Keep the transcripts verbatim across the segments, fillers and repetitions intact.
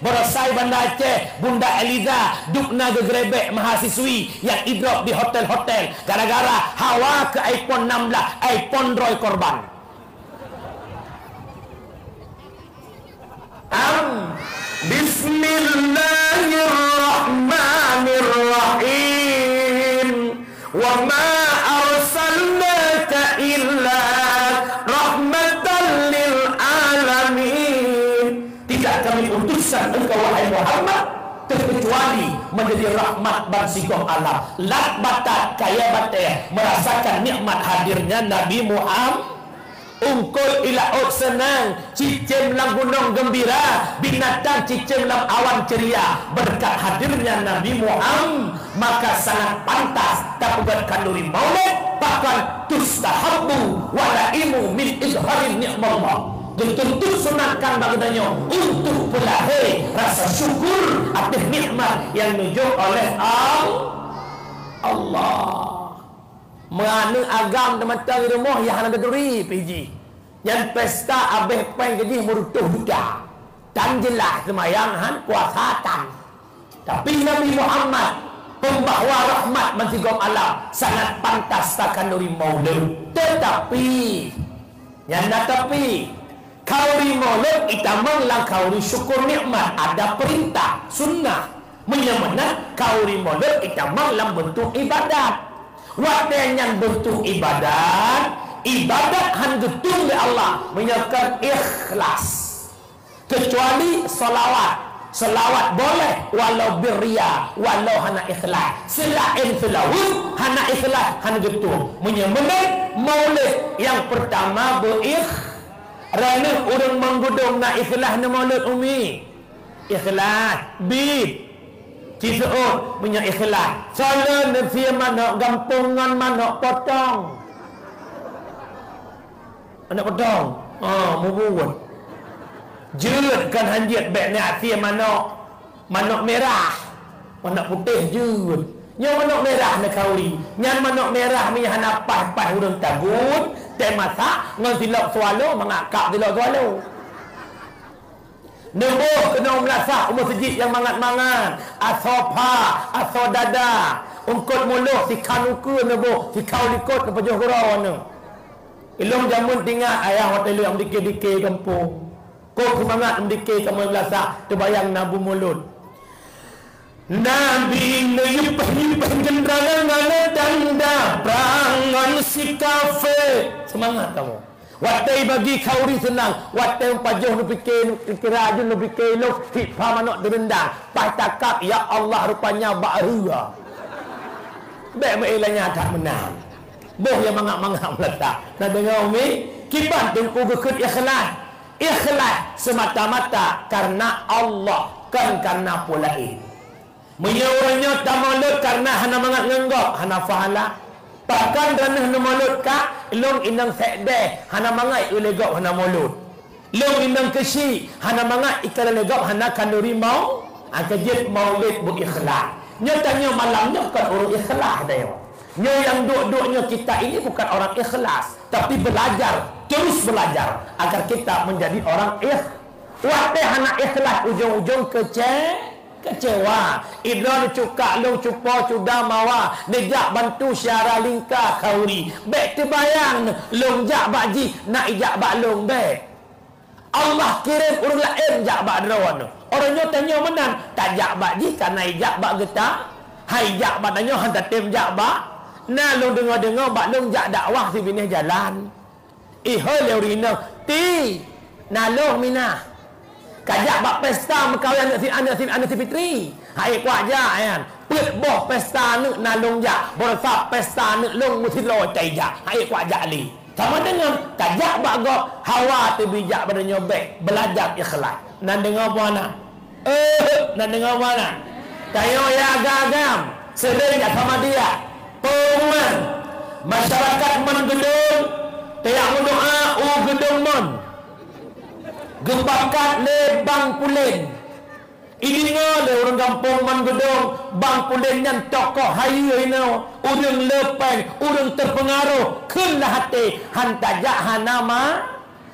Baroesa Banda Aceh, Bunda Eliza, dubna geugeurebek mahasiswi nyang idrop di hotel-hotel gara-gara hawa keu iPhone enam belas, iPhone droe korban. Am. Bismillahirrahmanirrahim. Wa ma arsalnaka illa rahmatan lil alamin. Tidak Kami utuskan engkau, wahai Muhammad, terkecuali menjadi rahmat bansigom alam. Lat batat, kayèe batèe, merasakan nikmat hadirnya Nabi Muhammad. Ungkot i laôt seunang, cicém lam gunong geumbira, binatang cicém lam awan ceuria. Beureukat hadirnya Nabi Muhammad, maka sangat pantas tapeugöt khanduri maulid, bahkan tustahabbu wa laimu min izhari nikmatillah. Geutuntut sunatkan bak geutanyoe untuk peulahé rasa syukur atas nikmat nyang neujok oleh Al-, Allah. Meu aneuk agam teumantong di rumoh nyang hana taturi pih jih. Nyan pesta abéh péng keu jih meurutoh juta. Tan jeulaih seumayang han, puasa tan. Tapi Nabi Muhammad, peumbawa rahmat bansigom alam, sangat pantas takhanduri maulud. Tetapi, nyan na tapi, khanduri maulud itamong lam khanduri syukur nikmat, ada perintah, sunnah. Meunyoe meunan, khanduri maulud itamong lam beuntuk ibadat. Watèe nyan beuntuk ibadat, ibadat han geutueng lé Allah meunyoe kon ikhlas. Kecuali shalawat. Shalawat boleh walau birria, walau hana ikhlas. Seulaén seulaweuet hana ikhlas, han geutueng. Meunyoe meunan, maulud nyang peurtama beuikh-, droeneuh ureueng Meugudong na ikhlas neumaulud, Umi? Ikhlas. Bit. Ciseuôt meunyoe ikhlas. Soe lôn sie manok gampông ngon manok potong. Manok potong. Oh, mubuet. Jeuet kon han jeuet, bèk na sie manok. Manok mirah. Manok putéh jeuet. Nyoe manok mirah neukhanduri. Nyan manok mirah meunyoe hana paih-paih ureueng tagut, teumasak ngon silop swallow, mangat kab silop swallow. Neuboh keunoe meulasah u meuseujid nyang mangat-mangat, asoe pha, asoe dada, eungkôt muloh, sikhan ukeue neuboh, sikhan likot neupajoh keudroe aneuk. Ilôn jameun teuingat ayah watèe lôn meudike-dike gampông. Kok seumangat meudike kamoe meulasah, teubayang na bu mulod. Nabi neuyueb-yueb keundrang ngon tanda prang ngon sikafé. Seumangat kamoe. Watèe bagi khanduri seunang, watèe pajoh neupike, neupike rajin, neupike lôn, sipha manok teureundang. Paih takab, ya Allah, rupanya bak rhua. Bèk meuilanya that meunan. Boh nyang mangat-mangat meuletak. Na deungoe, Umi? Kiban Teungku geukheun ikhlas. Ikhlas semata-mata karena Allah, kon karena peue laén. Meunyoe ureueng nyoe tamulod kareuna hana mangat ngon gob, hana pahala. Pakon droeneuh neumulod ka, lôn inong sekdeh, hana mangat ulèe gob hana mulod. Lôn inong keuchik, hana mangat ikalon lé gob hana khanduri mau, ah, keujeuet maulid beu ikhlas. Nyoe tanyoe malam nyoe kon ureueng ikhlas tanyoe. Nyoe nyang duek-duek nyoe kita ini bukan orang ikhlas, tapi belajar, terus belajar agar kita menjadi orang ikh-, watèe hana ikhlas ujong-ujong kece-, Kecewa. Idroe neucuka lôn cupo cuda mawa, neujak bantu syara lingka khanduri. Bèk teubayang lôn jak bak jih, na ijak bak lôn, bèk. Allah kirém ureueng laén jak bak droeneuh. Ureueng nyoe tanyoe meunan, tajak bak jih ka na ijak bak geuta, hai jak bak tanyoe han tatém jak bak. Na lôn deungoe-deungoe bak lôn jak dakwah sibinéh jalan. Ihôi lé ureueng inong, ti, na lôn minah. Kajak bak pesta meukawen aneuk si, aneuk si, aneuk si Fitri. Hai kuat jak, nyan. Peuet boh pesta aneuk na lôn jak. Baroesa pesta aneuk lôn meusidroe cai jak. Hai kuat jak lé. Sama deungon, kajak bak gob, hawa teubi jak bak droeneuh, bèk. Beulajar ikhlas. Na deungoe peue hana? Eh, na deungoe peue hana? Tanyoe nyang agam-agam, seudeh jak Samadiyah, pengumuman, masyarakat Meugudong tajak meudoa u Geudong Mon. Geupakat lé Bang Pulen. Ideungoe lé ureueng gampông Meugudong, Bang Pulen nyan tokoh hayeue inoe, ureueng le péng, ureueng teupeungaroh, kheun lam até, han tajak hana ma-,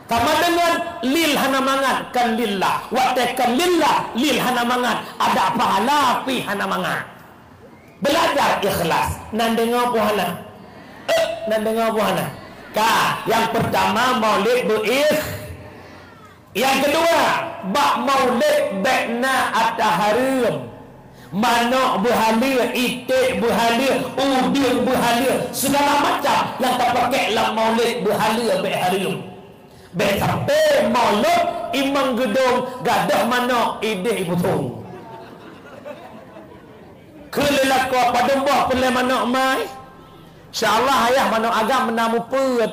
Sama dengan lil hana mangat, kon lillah. Watèe kon lillah, lil hana mangat. Ada pahala, pih hana mangat. Belajar ikhlas. Nan deungoe peue hana? Eh, nan deungoe peue hana? Ka, nyang pertama, maulid beuikh-, nyang keudua, bak maulid bèk na ata hareuem. Manok beuhaleue, iték beuhaleue, udeueng beuhaleue, segala macam nyang tapakèk lam maulid beuhaleue bèk hareuem. Bèk sampé maulid imam geudong gadoh manok idéh iputhong. Keu lé lakoe padum boh peureulèe manok mai? Insya Allah ayah manok agam meunan mupeuet.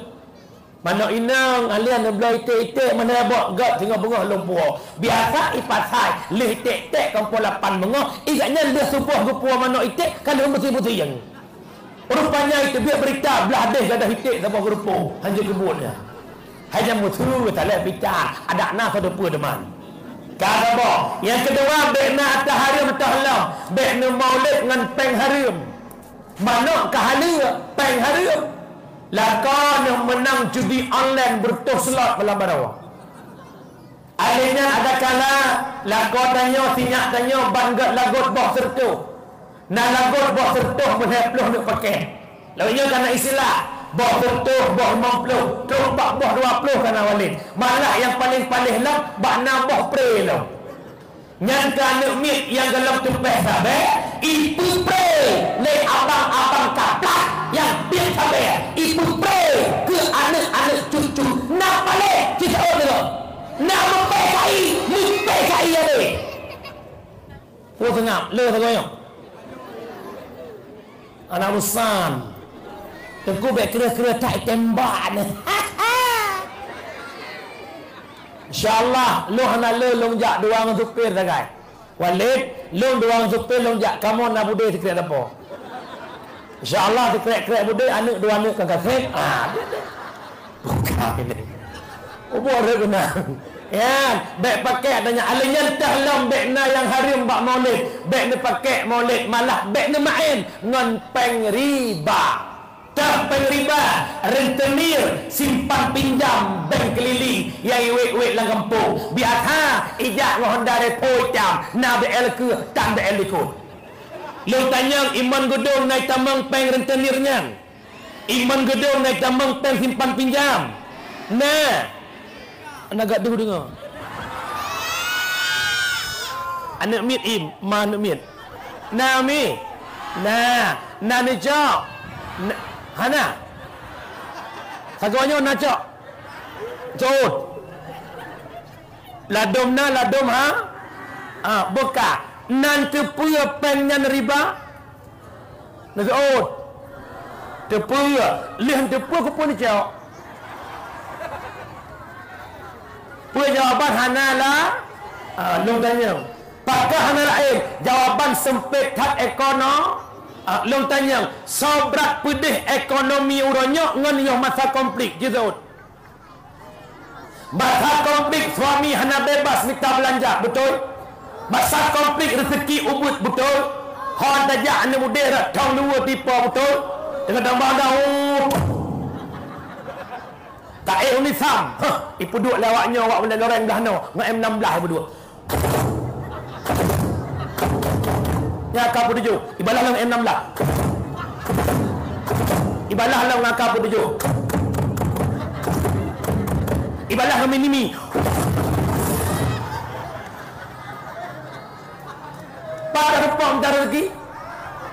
Manok inong alèh neubloe iték-iték meunan bok gèt singoh beungoh lôn puwoe. Biasa ipasai lheuh iték-iték kompol lapan beungoh, igat nyan lheuh suboh geupuwoe manok iték ka lheuh meusi-meusi nyang. Rupanya iteubiet beurita blah deh gadoh iték saboh geurupo, hanjeuet keubuet nyan. Hai nyang meusu talèh pita, adak na sadeue peue teuma. Ka saboh. Nyang keudua, bèk na ata hareuem toh lom, bèk neumaulid ngon pèng hareuem. Manok ka haleue, pèng hareuem. Lakoe neuh meunang judi online beureutôh slot malam baroe. Alèh nyan ada kala lakoe tanyoe, sinyak tanyoe ban gèt lagot boh seureutôh. Na lagot boh seureutôh meulhèe ploh neuk pakèt. Lagèe nyoe ka na istilah, boh seureutôh, boh limong ploh, trôk bak boh dua ploh ka na walét. Malah nyang paléng-paléh lom bak na boh pré lom. Nyan keu aneuk miet nyang gohlom teupèh sabé, ipeupré lé abang-abang kaplat nyang biet sabé, ipeupré keu aneuk-aneuk cucu. Na paléh sisaôt deungoe. Na meupèh kai, meupèh kai adé. Peue seungab, le sagoe nyoe. Anak busan. Teungku bèk kreueh-kreueh that tembak nyoe. Insya Allah, lôn hana le lôn jak dua ngon supir sagai. Walid, lôn dua ngon supir lôn jak, kamoe na budé sikrék sapo. Insya Allah, sikrék-krék budé, aneuk dua aneuk ka gasét. Ah, bukan ini. Ubur rot keunan. Ya, bèk pakèk tanya. Alèh nyan teuh lom bèk na nyang hareuem bak maulid. Bèk neupakèk maulid, malah bèk neumaén ngon pèng riba. Teuh pèng riba, rentenir, simpan pinjam, bank keliling, nyang iwét-wét lam gampông. Biasa, ijak ngon Honda Revo itam, na B L keu, tan B L likôt. Lôn tanyong, imon geudong na itamong pèng rentenir nyan? Imon geudong na itamong pèng simpan pinjam? Na. Na gak deuh deungoe. Aneuk miet im, ma aneuk miet. Na mi? Na. Na neucok? Na. Hana. Sagoe nyoe na cok? Cok. Ladôm na, ladôm ha? Ah, beuka. Nan teupeue pèng nyan riba? Neuseuôt. Teupeue. Lheuh teupeue keupeue neucok? Peue jawaban hana la? Ah, lôn tanyong. Pakon hana laén? Jawaban seumpét that ekono-, ah, lôn tanyong. Soe brat peudeh ekonomi uroe nyoe ngon yoh masa konflik? Jiseuôt. Masa konflik suami hana bebas mita beulanja, beutôi? Masa konflik reuseuki ubit, beutôi? Ho tajak aneuk udeb rot thong luweue tipa, beutôi? Teungoh tambah daun. Ka éh unisam, huh, ipeuduek lé awak nyoe awak ulèe loreng blah noe, ngon M enam belas ipeuduek. Nyan A K peutujoh. Ibalah lom M enam belas. Ibalah lom A K peutujoh. Ibalah lom mini-mini. Pat tarumpok mita rezeki?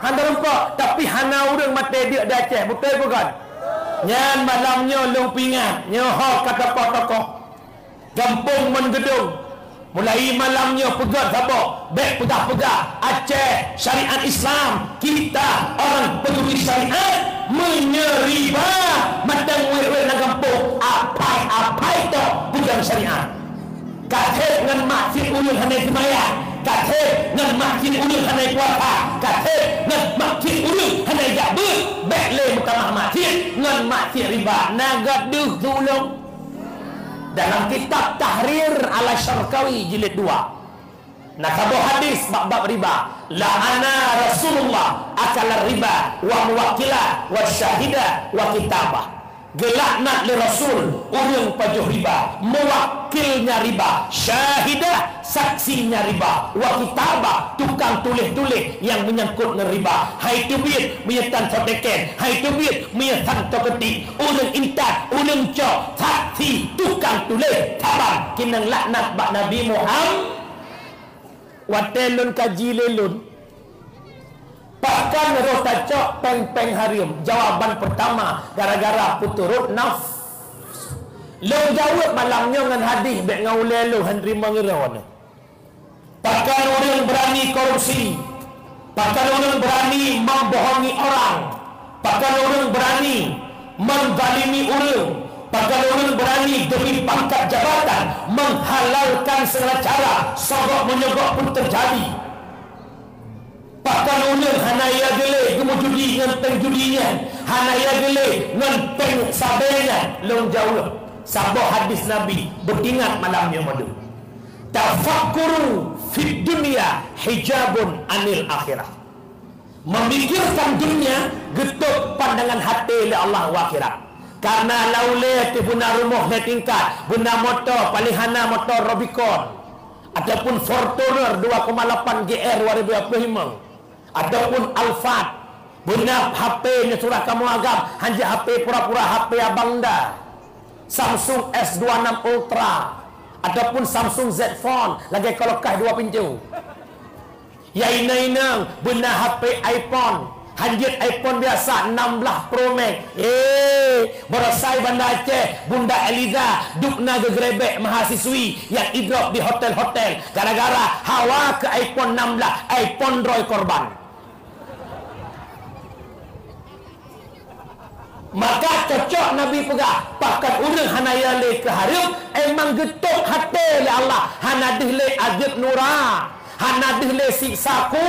Hana tarumpok, tapi hana ureueng maté deuk di Aceh, beutôi bukan? Nyan malam nyoe lôn peuingat, nyoe ho ka tapoh tokoh. Gampông Meungeudong, mulai malam nyoe peugöt saboh, bèk peugah-peugah, Aceh, syariat Islam, kita orang peduli syariat, meunyoe riba, mantong wét-wét lam gampông, apai-apai toh peugöt syariat. Ka thèb ngon maksiet ureueng hana seumayang, ka thèb ngon maksiet ureueng hana puasa, ka thèb ngon maksiet ureueng hana jak beuet, bèk lé meutamah maksiet ngon maksiet riba, na gèt deuh tulông. Dalam kitab Tahrir ala Syarqawi jilid dua, na saboh hadis bab-bab riba, "La'ana Rasulullah akala riba wa muwakkilah wa syahida wa kitabah." Geulaknat lé Rasul ureuëng pajoh riba, muwakilnya riba, syahidah, saksinya riba, wa kitaba, tukang tuléh-tuléh nyang meunyangkot ngon riba. Hai teubiet meunyoe tan soe teken, hai teubiet meunyoe tan soe keutik, ureuëng intat, ureuëng cok, saksi, tukang tuléh, saban, keuneuk laknat bak Nabi Muhammad. Watée lôn kaji lé lôn, pakon roh tacok péng-péng hareuem? Jawaban peurtama, gara-gara peuturot nafsu. Lôn jaweueb malam nyoe ngon hadih, bék ngon ulée lôn, hana teurimong uroe nyoe. Pakon ureuëng beurani korupsi? Pakon ureuëng beurani membohongi orang? Pakon ureuëng beurani menzalimi ureuëng? Pakon ureuëng beurani demi pangkat jabatan menghalalkan segala cara, sogok menyogok pun terjadi? Pakon ureuëng hana ia geulée geumeujudi ngon péng judi nyan, hana ia geulée ngon péng sabe nyan? Lôn jaweueb, saboh hadis Nabi beutingat malam nyoe mandum. Tafakkuru fid dunya hijabun anil akhirah. Memikirkan dunia geutôb pandangan até lé Allah u akhirat. Karena lau lé teuh beuna rumoh lhée tingkat, beuna moto, paléng hana moto Rubicon, ataupun Fortuner dua koma lapan G R dua ribu dua puluh lima, ataupun Alphard, beuna H P nyoe surah kamoe agam, hanjeuet H P pura-pura, H P abang dah. Samsung S dua enam Ultra, ataupun Samsung Z Fold, lagée kalokaih dua pintu. Ya inong-inong, beuna H P iPhone, hanjeuet iPhone biasa enam belas Pro Max. Eh, baroesai Banda Aceh, Bunda Eliza, dubna geugeurebek mahasiswi nyang idrop di hotel-hotel gara-gara hawa keu iPhone enam belas, iPhone droe korban. Maka cocok Nabi peugah, pakon ureuëng hana ia lé keu hareuem, emang geutôb até lé Allah, hana deuh lé azeueb nura, hana deuh lé siksa ku,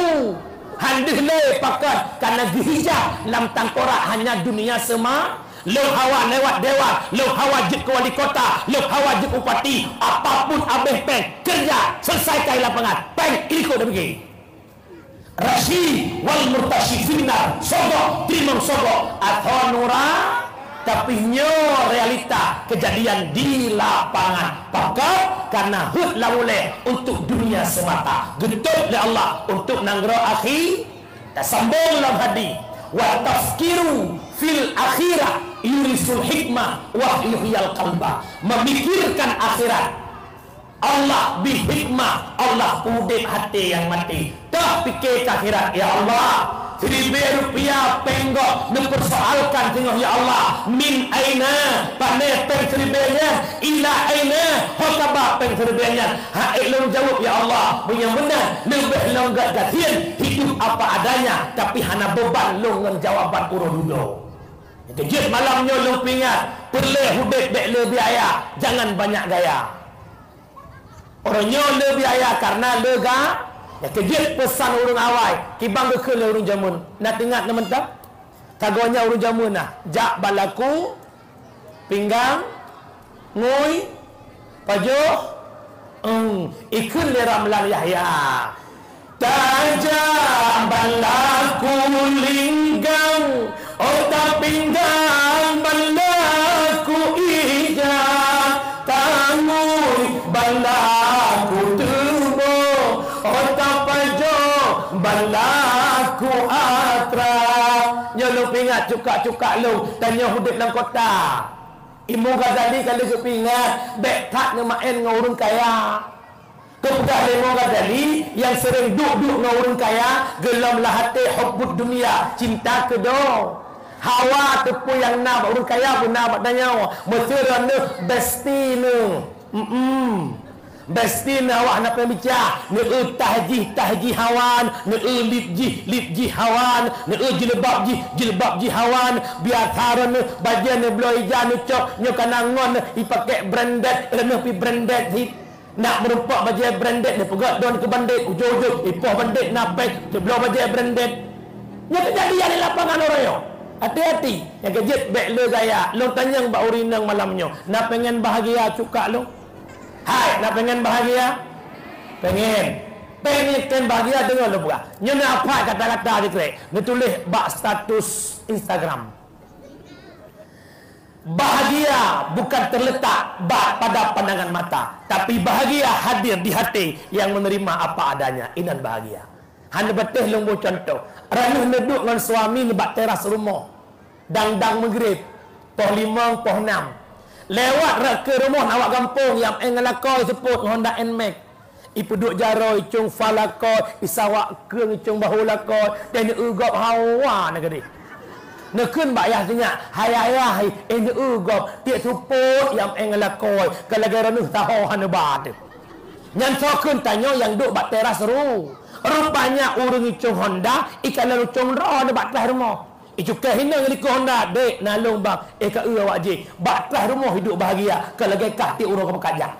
hana deuh lé pakon, karena geuhijab lam tangkorak hanya dunia sema. Lôn hawa lewat dewan, lôn hawa jeuet keu wali kota, lôn hawa jeuet bupati, apapun abéh péng, kerja, selesaikan lapangan, péng ikut dah pergi. Rasyi wal murtasyi finnar, sogok teurimong sogok, atau nura, tapi nyoe realita kejadian di lapangan. Pakon? Karena heuet lam ulée untuk dunia semata, geutôb lé Allah untuk nanggroe akhi. Tasambong lam hadis, wa tafkiru fil akhirah yurisul hikmah wa yuhyal qalba. Memikirkan akhirat, Allah bri hikmah, Allah peudeb até nyang maté. Teuh pike keu akhirat, ya Allah, siribée rupiah péng gob neupeusoalkan teungoh, ya Allah, min aina, pane péng siribée nyan, ila aina, ho taba péng siribée nyan. Hak ék lôn jaweueb, ya Allah, meunyoe meunan leubeh lôn gét gasien hidup apa adanya, tapi hana beuban lôn ngon jawaban uroe dudoe. Nyang keujeuet malam nyoe lôn peuingat, peureulée udeb bék le biaya, jangan banyak gaya. Uroe nyoe le biaya karena le ga-, nyang keujeuet peusan ureuëng awai, kiban geukheun lé ureuëng jameun. Na teuingat na mantong? Tagoe nyan ureuëng jameun na, jak bak laku, pinggang, ngui, pajoh, eng, ikheun lé Ramlan Yahya. Tajak ban laku linggang, oh tapinggang ban laku ija, tangui ban laku tuboh, oh tapajoh ban laku atra. Nyoe lôn peuingat cukak-cukak lôn, tanyoe udeb lam kota. Imam Ghazali ka lheueh geupeuingat, bék that neumaén ngon ureuëng kaya. Geupeugah lé Imam Ghazali, nyang seuréng duek-duek ngon ureuëng kaya, geulom lam até hubbud dunia, cinta keudo. Hawa teupeu nyang na bak ureuëng kaya, beuna bak tanyoe. Meuseu droeneuh bestie neuh. Mm-mm. Bestie neuh awak hana peubica, neueu tah jih, tah jih hawan, neueu lip jih, lip jih hawan, neueu jilbab jih, jilbab jih hawan. Biasa droeneuh bajée neubloe ija neucok, nyoe kana ngon neuh ipakée branded, droeneuh pi branded cit. Nak meurumpok bajée branded, neupeugét droen keu bandét, ujong-ujong ipoh bandét na péng, neubloe bajée branded. Nyoe keujadian di lapangan uroe nyoe. Hati-hati, nyang keujeuet bék le gaya. Lôn tanyong bak ureuëng inong malam nyoe, na pengen bahagia cukak lôn? Hai, na pengen bahagia? Pengen. Pengen bahagia, deungoe lôn peugah. Nyoe na pat kata-kata sikrek, neutuléh bak status Instagram. Bahagia bukan terletak ba-, pada pandangan mata, tapi bahagia hadir di hati yang menerima apa adanya. Inan bahagia. Hana beuteh lôn bôh cuntoh. Ranuh neuduek ngon suami nibak teras rumoh. Dang-dang meugrib, poh limong, poh nam. Lewat rot keu rumoh na awak gampông nyang ék ngeulakôi seupôt ngon Honda Nmax. Ipeuduek jaroe, icong fa lakôi, isawak keueng, icong bahô lakôi, dan eu gob hawa na gadeh. Neukheun bak yah sinyak, "Hai ayah, eh, eu gob, tiek seupôt nyang ék ngeulakôi, ka lagée ranuh taho hana ba teuh." Nyan soe kheun tanyoe nyang duek bak teras ru. Rupanya ureuëng icong Honda, ikalon icong droe nibak teras rumoh. Icukai hinoe ngon likot Honda, "Dek, na lôn bang." Eh, ka eu awak jih. Bak teras rumoh hidup bahagia, ka lagée kah tiek uroe ka peukajak.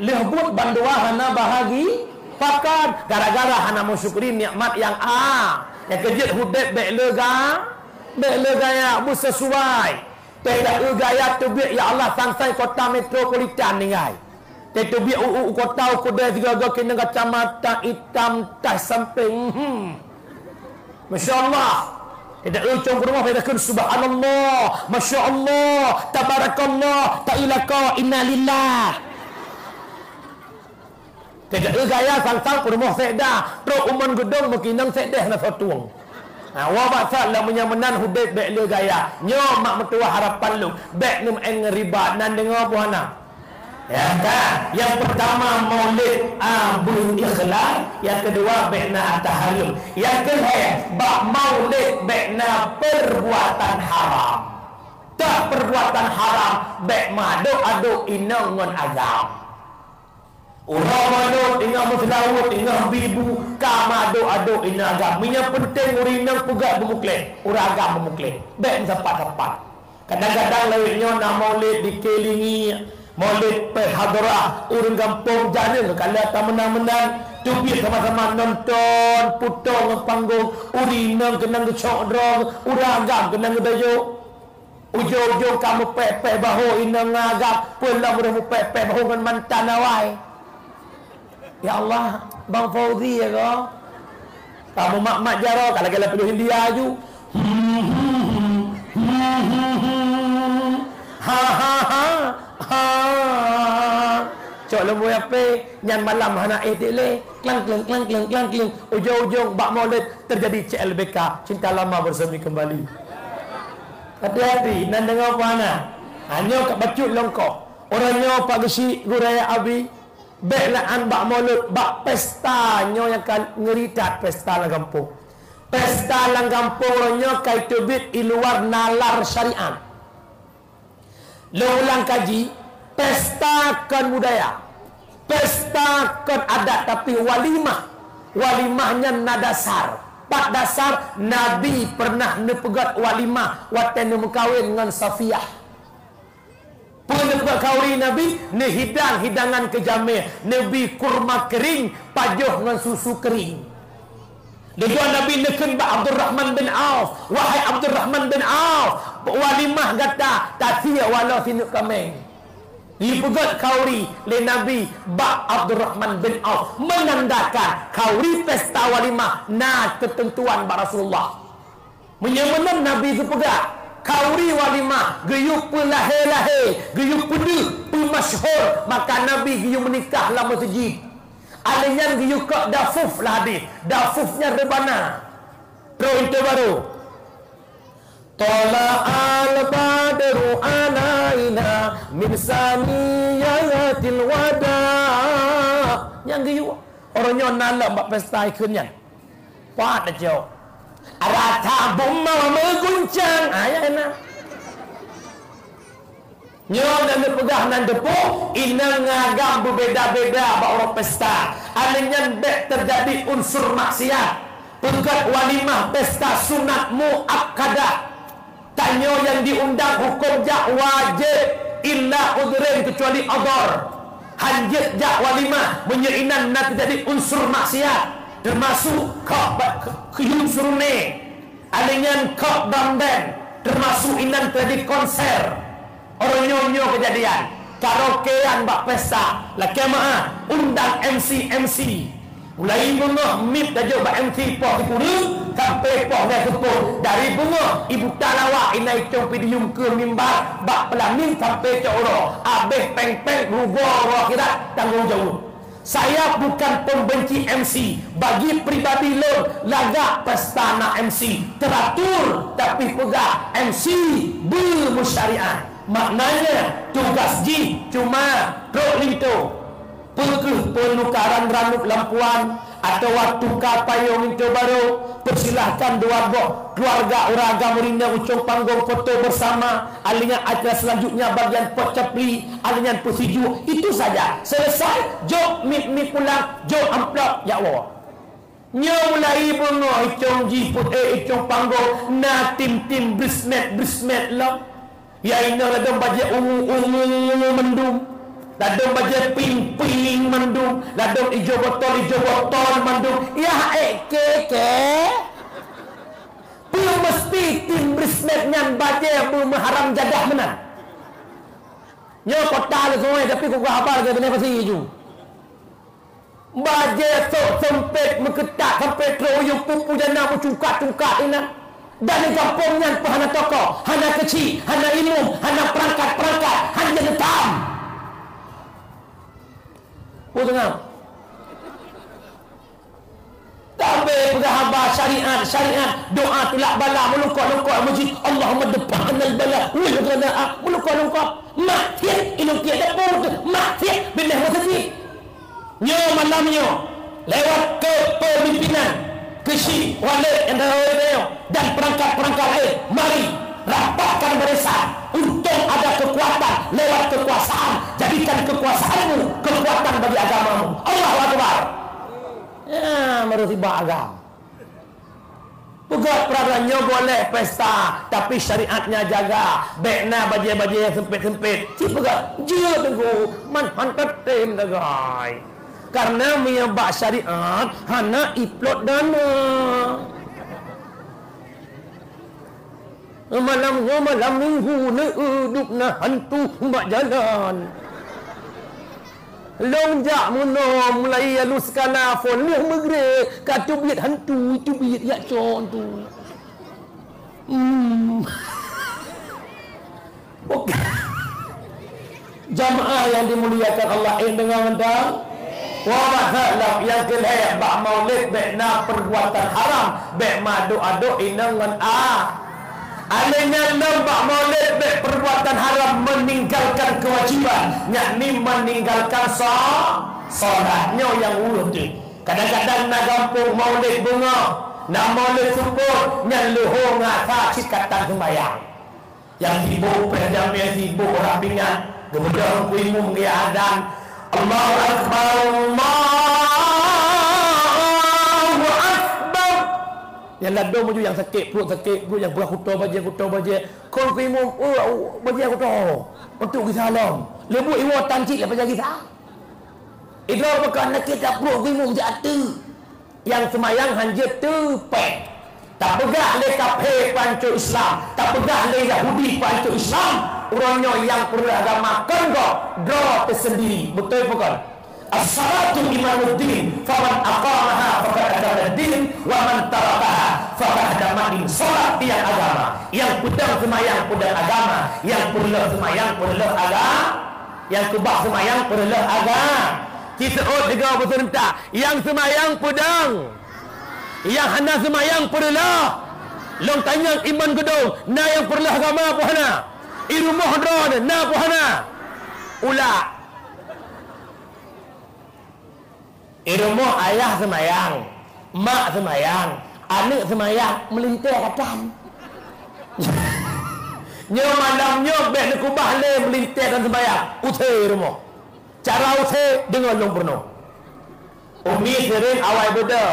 Lheueh buet bandua hana bahagi, pakon gara-gara hana meusyukuri nikmat nyang a. Nyang keujeuet udeb bék lega, bék lega ya, beuseusuai. Teuka eu gaya teubiet, ya Allah, sang-sang kota metropolitan ninggai. Teubiet u, u, u kota u keudée sigoe-goe keuneuk kacamata itam taih sampéng. Hmm. Masya Allah. Teuka eu cong peurumoh, teuka kheun subhanallah, masya Allah, tabarakallah, ta ilaka, innalillah. Teuka eu gaya sang-sang peurumoh sekda, trok u mon geudong meukinong sekdeh na sotueng. Ha, wa bak that lam meunyoe meunan udeb bék le gaya. Nyoe mak meutuwah harapan lôn, bék neumeu'en ngon riba, nan deungoe puhana. Ya kan? Yang pertama maulid, ah, beuikhlas, yang kedua bék na tahareuem. Yang keulhée, bak maulid bék na perbuatan haram. Tak perbuatan haram, bék meuadok-adok inong ngon agam. Uroe manok teungoh meuseulaweuet, teungoh bibu, ka meuadok-adok inong agam. Meunyoe peunteng ureuëng inong peugah beumukleh, ureuëng agam beumukleh. Bék meusapat-sapat. Kadang-kadang lawét nyoe na maulid di Kelingi, maulid Peuhadarah, ureuëng gampông janeun ka lheueh tameunan-meunan, teubiet sama-sama nonton, putong ngon panggong, ureuëng inong keunong geucok droe, ureuëng agam keunong geudoyok. Ujong-ujong ka meupéh-péh bahô inong ngon agam, peue lom uroe meupéh-péh bahô ngon mantan awai. Ya Allah, Bang Fauzi ya ko. Kamu mak-mak jaroe, ka lagée lagu India ju. Ha, ha, ha, ha. Cok lom boya pe, nyan malam hana éh lé. Klang kleng, klang kleng, klang kleng. Ujong-ujong bak maulid terjadi C L B K, cinta lama bersemi kembali. Hati-hati, nan deungoe peue hana. Ha, nyoe ka bacut longkoh. Uroe nyoe Pak Geuchik, Gurée Abi, bék na an bak maulid, bak pesta nyoe nyang ka ngeuri that pesta lam gampông. Pesta lam gampông uroe nyoe ka iteubiet i luwa nalar syariat. Lôn ulang kaji, pesta kon budaya, pesta kon adat, tapi walimah. Walimah nyan na dasar. Pat dasar Nabi pernah neupeugét walimah watée neumeukawen ngon Safiyah. Peue neupeugét khauri Nabi? Neuhidang hidangan keu jamé, neubi kurma keuring, pajoh ngon susu keuring. Lheueh nyan Nabi neukheun bak Abdurrahman bin Auf, "Wahai Abdurrahman bin Auf, walimah gata tasie walau sineuk kaméng." Jipeugét khauri lé Nabi bak Abdurrahman bin Auf, menandakan khauri pesta walimah na keuteuntuan bak Rasulullah. Meunyoe meunan Nabi geupeugah, khauri walimah geuyue peulahé-lahé, geuyue peudeuh, peumasyhur, maka Nabi geuyue meunikah lam meuseujid. Alèh nyan geuyue kok dafuf lam hadih. Dafuf nyan reubana. Troh itu baru. Thala'al badru alaina min saniyatil wada. Nyang geuyue. Uroe nyoe na lom bak pesta ikheun nyan. Pat tacok. Rata buma meuguncang. Ah, ya, na. Nyoe nyang neupeugah nan teupeue, inong ngon agam beubeda-beda bak uroe pesta. Alèh nyan bèk teujadi unsur maksiat. Peugét walimah pesta sunat muakkadah. Tanyoe nyang diundang huköm jak wajéb, illa udhrin, keucuali udhur. Hanjeuet jak walimah meunyoe inan na teujadi unsur maksiat, teumasuk kok ba-, kuyum surune. Alèh nyan kok drum band, teumasuk inan teujadi konser. Uroe nyoe nyoe keujadian, karaokean bak pesta, lakèe meu'ah, undang M C-M C. Mulai beungoh miet tajok bak M C poh sikureueng sampai poh lhèe seupôt. Dari beungoh ibuta lawak inan icong podium keu mimbar bak peulamin sampai cok uroe. Abéh péng-péng rugoe uroe akhirat tanggong jaweueb. Saya bukan pembenci M C. Bagi pribadi lôn, lagak pesta na M C. Teratur, tapi peugah M C beumusyariat. Maknanya, tugas jih cuma trok linto. Peu kheueh peunukaran ranub lam puan, atawa tuka payong linto barô, persilahkan dua boh keluarga ureueng agam rinda ujong panggong foto bersama. Alinyan acara selanjutnya bagian pot capli, alinyan peusijuek. Itu saja. Selesai, jok miet-miet pulang, jok amplop, jak woe. Nyoe mulai beungoh icong jih peuet, eh, icong panggong na tim-tim brismet-brismet lom. Ya inoe ladôm bajèe ungu-ungu mandum, ladôm bajèe pink-pink mandum, ladôm ijo botol, ijo botol mandum. Yah, eh, ke, ke? Peue meusti tim brismet nyan bajèe beumeuharam jadah meunan? Nyoe kota le sungai, tapi kuka haba lagèe binéh pasi ju. Bajèe sôk seumpét meukeutat sampai trok u yup pupu jana meucungkat-cungkat inan. Dan di gampông nyan pih hana tokoh, hana keuchik, hana imum, hana peurangkat-peurangkat, hana neutam. Peue teungoh? Tabé peugah haba syariat, syariat, doa tulak bala meulungkot-lungkot masjid, Allahumma dfa' 'annal bala wal ghalaa, meulungkot-lungkot. Maksiat ilung tiek dapur, maksiat binéh masjid. Nyoe malam nyoe, lewat kepemimpinan keuchik Walid N R W nyoe dan perangkat-perangkat lain, mari rapatkan barisan. Untung ada kekuatan lewat kekuasaan. Jadikan kekuasaanmu kekuatan bagi agamamu. Allahu Akbar. Ya, meureuti bak agam. Peugah peurada nyoe boleh pesta, tapi syariatnya jaga. Bèk na bajèe-bajèe nyang seumpét-seumpét. Cit peugah, jeuet teungku, man han tatem dagai. Karena meunyoe bak syariat, hana iplot dana. Malam nyoe malam minggu, neuduek na hantu bak jalan. Lôn jak meunoe mulai aloe skala phôn lheueh meugrek, ka teubiet hantu, teubiet jak cok hantu. Hmm. Oke. Jamaah yang dimuliakan Allah, eh, deungoe mantong. Wa masalah nyang keulhèe bak maulid bèk na perbuatan haram, bèk meuadok-adok inong ngon a. Alèh nyan lom bak maulid bèk perbuatan haram meninggalkan kewajiban, yakni meninggalkan so-, solat. Nyoe nyang ureueng teuh. Kadang-kadang na gampông maulid beungoh, na maulid seupôt, nyan leuhô ngon asa cit ka tan seumbahyang. Nyang sibuk péh jamé, sibuk rab pingan, geubeudôh Teungku Imum geuadan, "Allahu Akbar, Allahu Akbar." Nyang ladôm maju nyang sakét pruet, sakét pruet, nyang peugah kuto bajèe, kuto bajèe. Kon Teungku Imum, "Oh, bajèe kuto." Untuk gisa lom. Lé buet iwoe tan cit lé bajèe gisa. Idroe pakon na kita pruet Teungku Imum jak ateueh. Nyang seumayang hanjeuet teupèh. Tapeugah lé kaphé pancok Islam, tapeugah lé Yahudi pancok Islam, uroe nyoe nyang peureuloh agama kon gob, droe teuseundiri. Beutôi pakon? "As-salatu imaduddin, faman aqamaha faqad aqamaddin, wa man tarakaha faqad hadamaddin." Salat tiang agama. Nyang peudong seumayang peudong agama, nyang peureuloh seumayang peureuloh aga-, nyang keubah seumayang peureuloh aga-. Ci seuôt sigoe beuseureuntak. Nyang seumayang peudong, nyang hana seumayang peureuloh. Lôn tanyong iman geudong, na nyang peureuloh agama peu hana? I rumoh droeneuh na peu hana? Ulak. I rumoh ayah seumayang, mak seumayang, aneuk seumayang, meulintèe ka tan. Nyoe malam nyoe bèk neukeubah lé meulintèe dan seumayang, use i rumoh. Cara use deungon lôn peurunoe. Umi sering awai beudôh.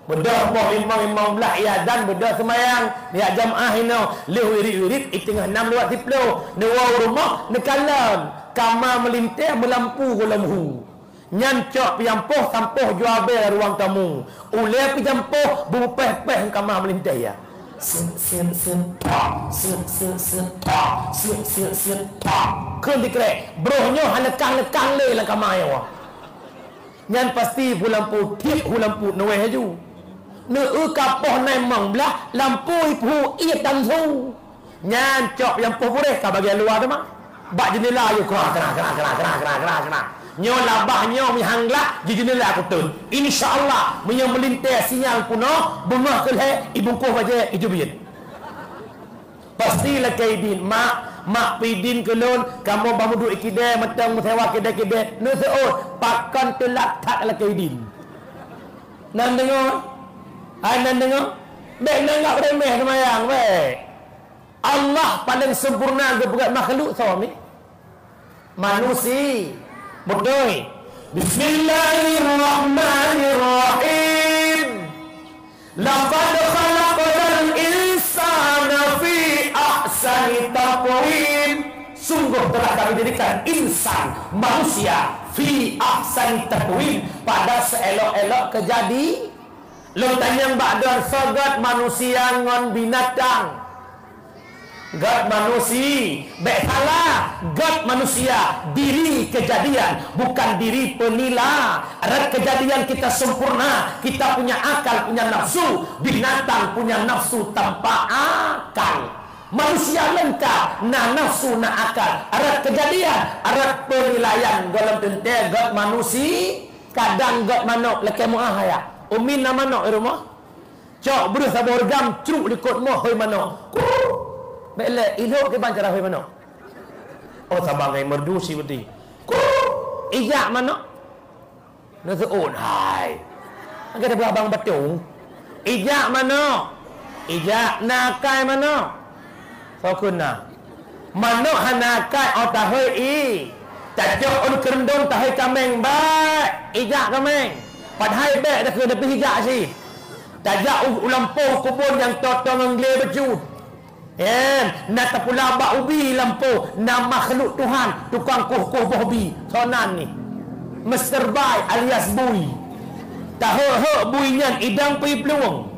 Beudôh poh limong, limong blah iazan beudôh seumayang. Nyak jamaah inoe lheueh wirit-wirit i teungoh nam lewat siplôh. Neuwoe u rumoh neukalon kama meulintèe meulampu gohlom hu. Nyan cok peujampôh sampôh juabèe ruang tamu. Ulèe peujampôh beupéh-péh kama meulintèe ya. Set, set, set, pak. Set, set, set, pak. Set, set, set, pak. Kheun dikrek. Broh nyoe hana kang-kang lé lam kama nyoe. Nyan pasti pu lampu, tiep pu lampu, neuweh laju. Neu-eu ka poh nai mong blah, lampu ipeuhu ié tan su. Nyan cok nyang poh puréh ka bagian luwa teuma. Bak jeundela yue kra, kra, kra. Nyoe labah nyoe meuhang glak di jeundela kuteun. Insya Allah, meunyoe meulintée sinyal peunoh, beungoh keu lhée ibungkôh bajée ijubiet. Pasti lakée idin, "Mak, mak peuidin keu lôn, kamoe bah meuduek kidée, mantong meusewa kidée-kidée." Neuseuôt, pakon teulat that lakée idin. Nan deungoe? Hai nan deungoe? Bék nanggap remeh seumayang, bék. Allah paléng sempurna geupeugét makhluk soe mi? Manusi-, beutôi. Bismillahirrahmanirrahim. Laqad khalaqnal insana fi ahsani taqwim. Sungguh telah Kami jadikan insan, manusia, fi ahsani taqwim, pada seelok-elok keujadi-, Lôn tanyong bak droe, soe göt manusia ngon binatang? Göt manusi-, bék salah, göt manusia, diri keujadian, bukan diri peunila. Rot keujadian kita sempurna, kita punya akal, punya nafsu, binatang punya nafsu tanpa akal. Manusia leungkap, na nafsu, na akal. Rot keujadian, rot peunilaian, gohlom teuntée göt manusi-, Kadang göt manök lakée meuáh, ya. Umi na manök di rumoh. Cok breuh saboh reugam, cruk likot moh, hôi manök. Kruk. Bék lé, ilhok kiban cara hôi manök. Oh, sama ngai merdu si beuti. Kruk. Ijak manök. Neuseuôt, hai. Agak ada abang batong. Ijak manök. Ijak na akai manök. Soe kheun na? Manök hana akai, oh, tahôi ie. Tacok ôn keureueng dong tahôi kaméng, bék. Ijak kaméng. Padahai bék takheun, tapi ijak cit. Tajak u, u lampôh kubon nyang toe-toe ngon glé bacut. Em, na tapula bak ubi lampôh, na makhluk Tuhan, tukang kueh-kueh boh bi. Soe nan nyan? Mister Bai alias Bui. Tahok-hok bui nyan idang pih plueng.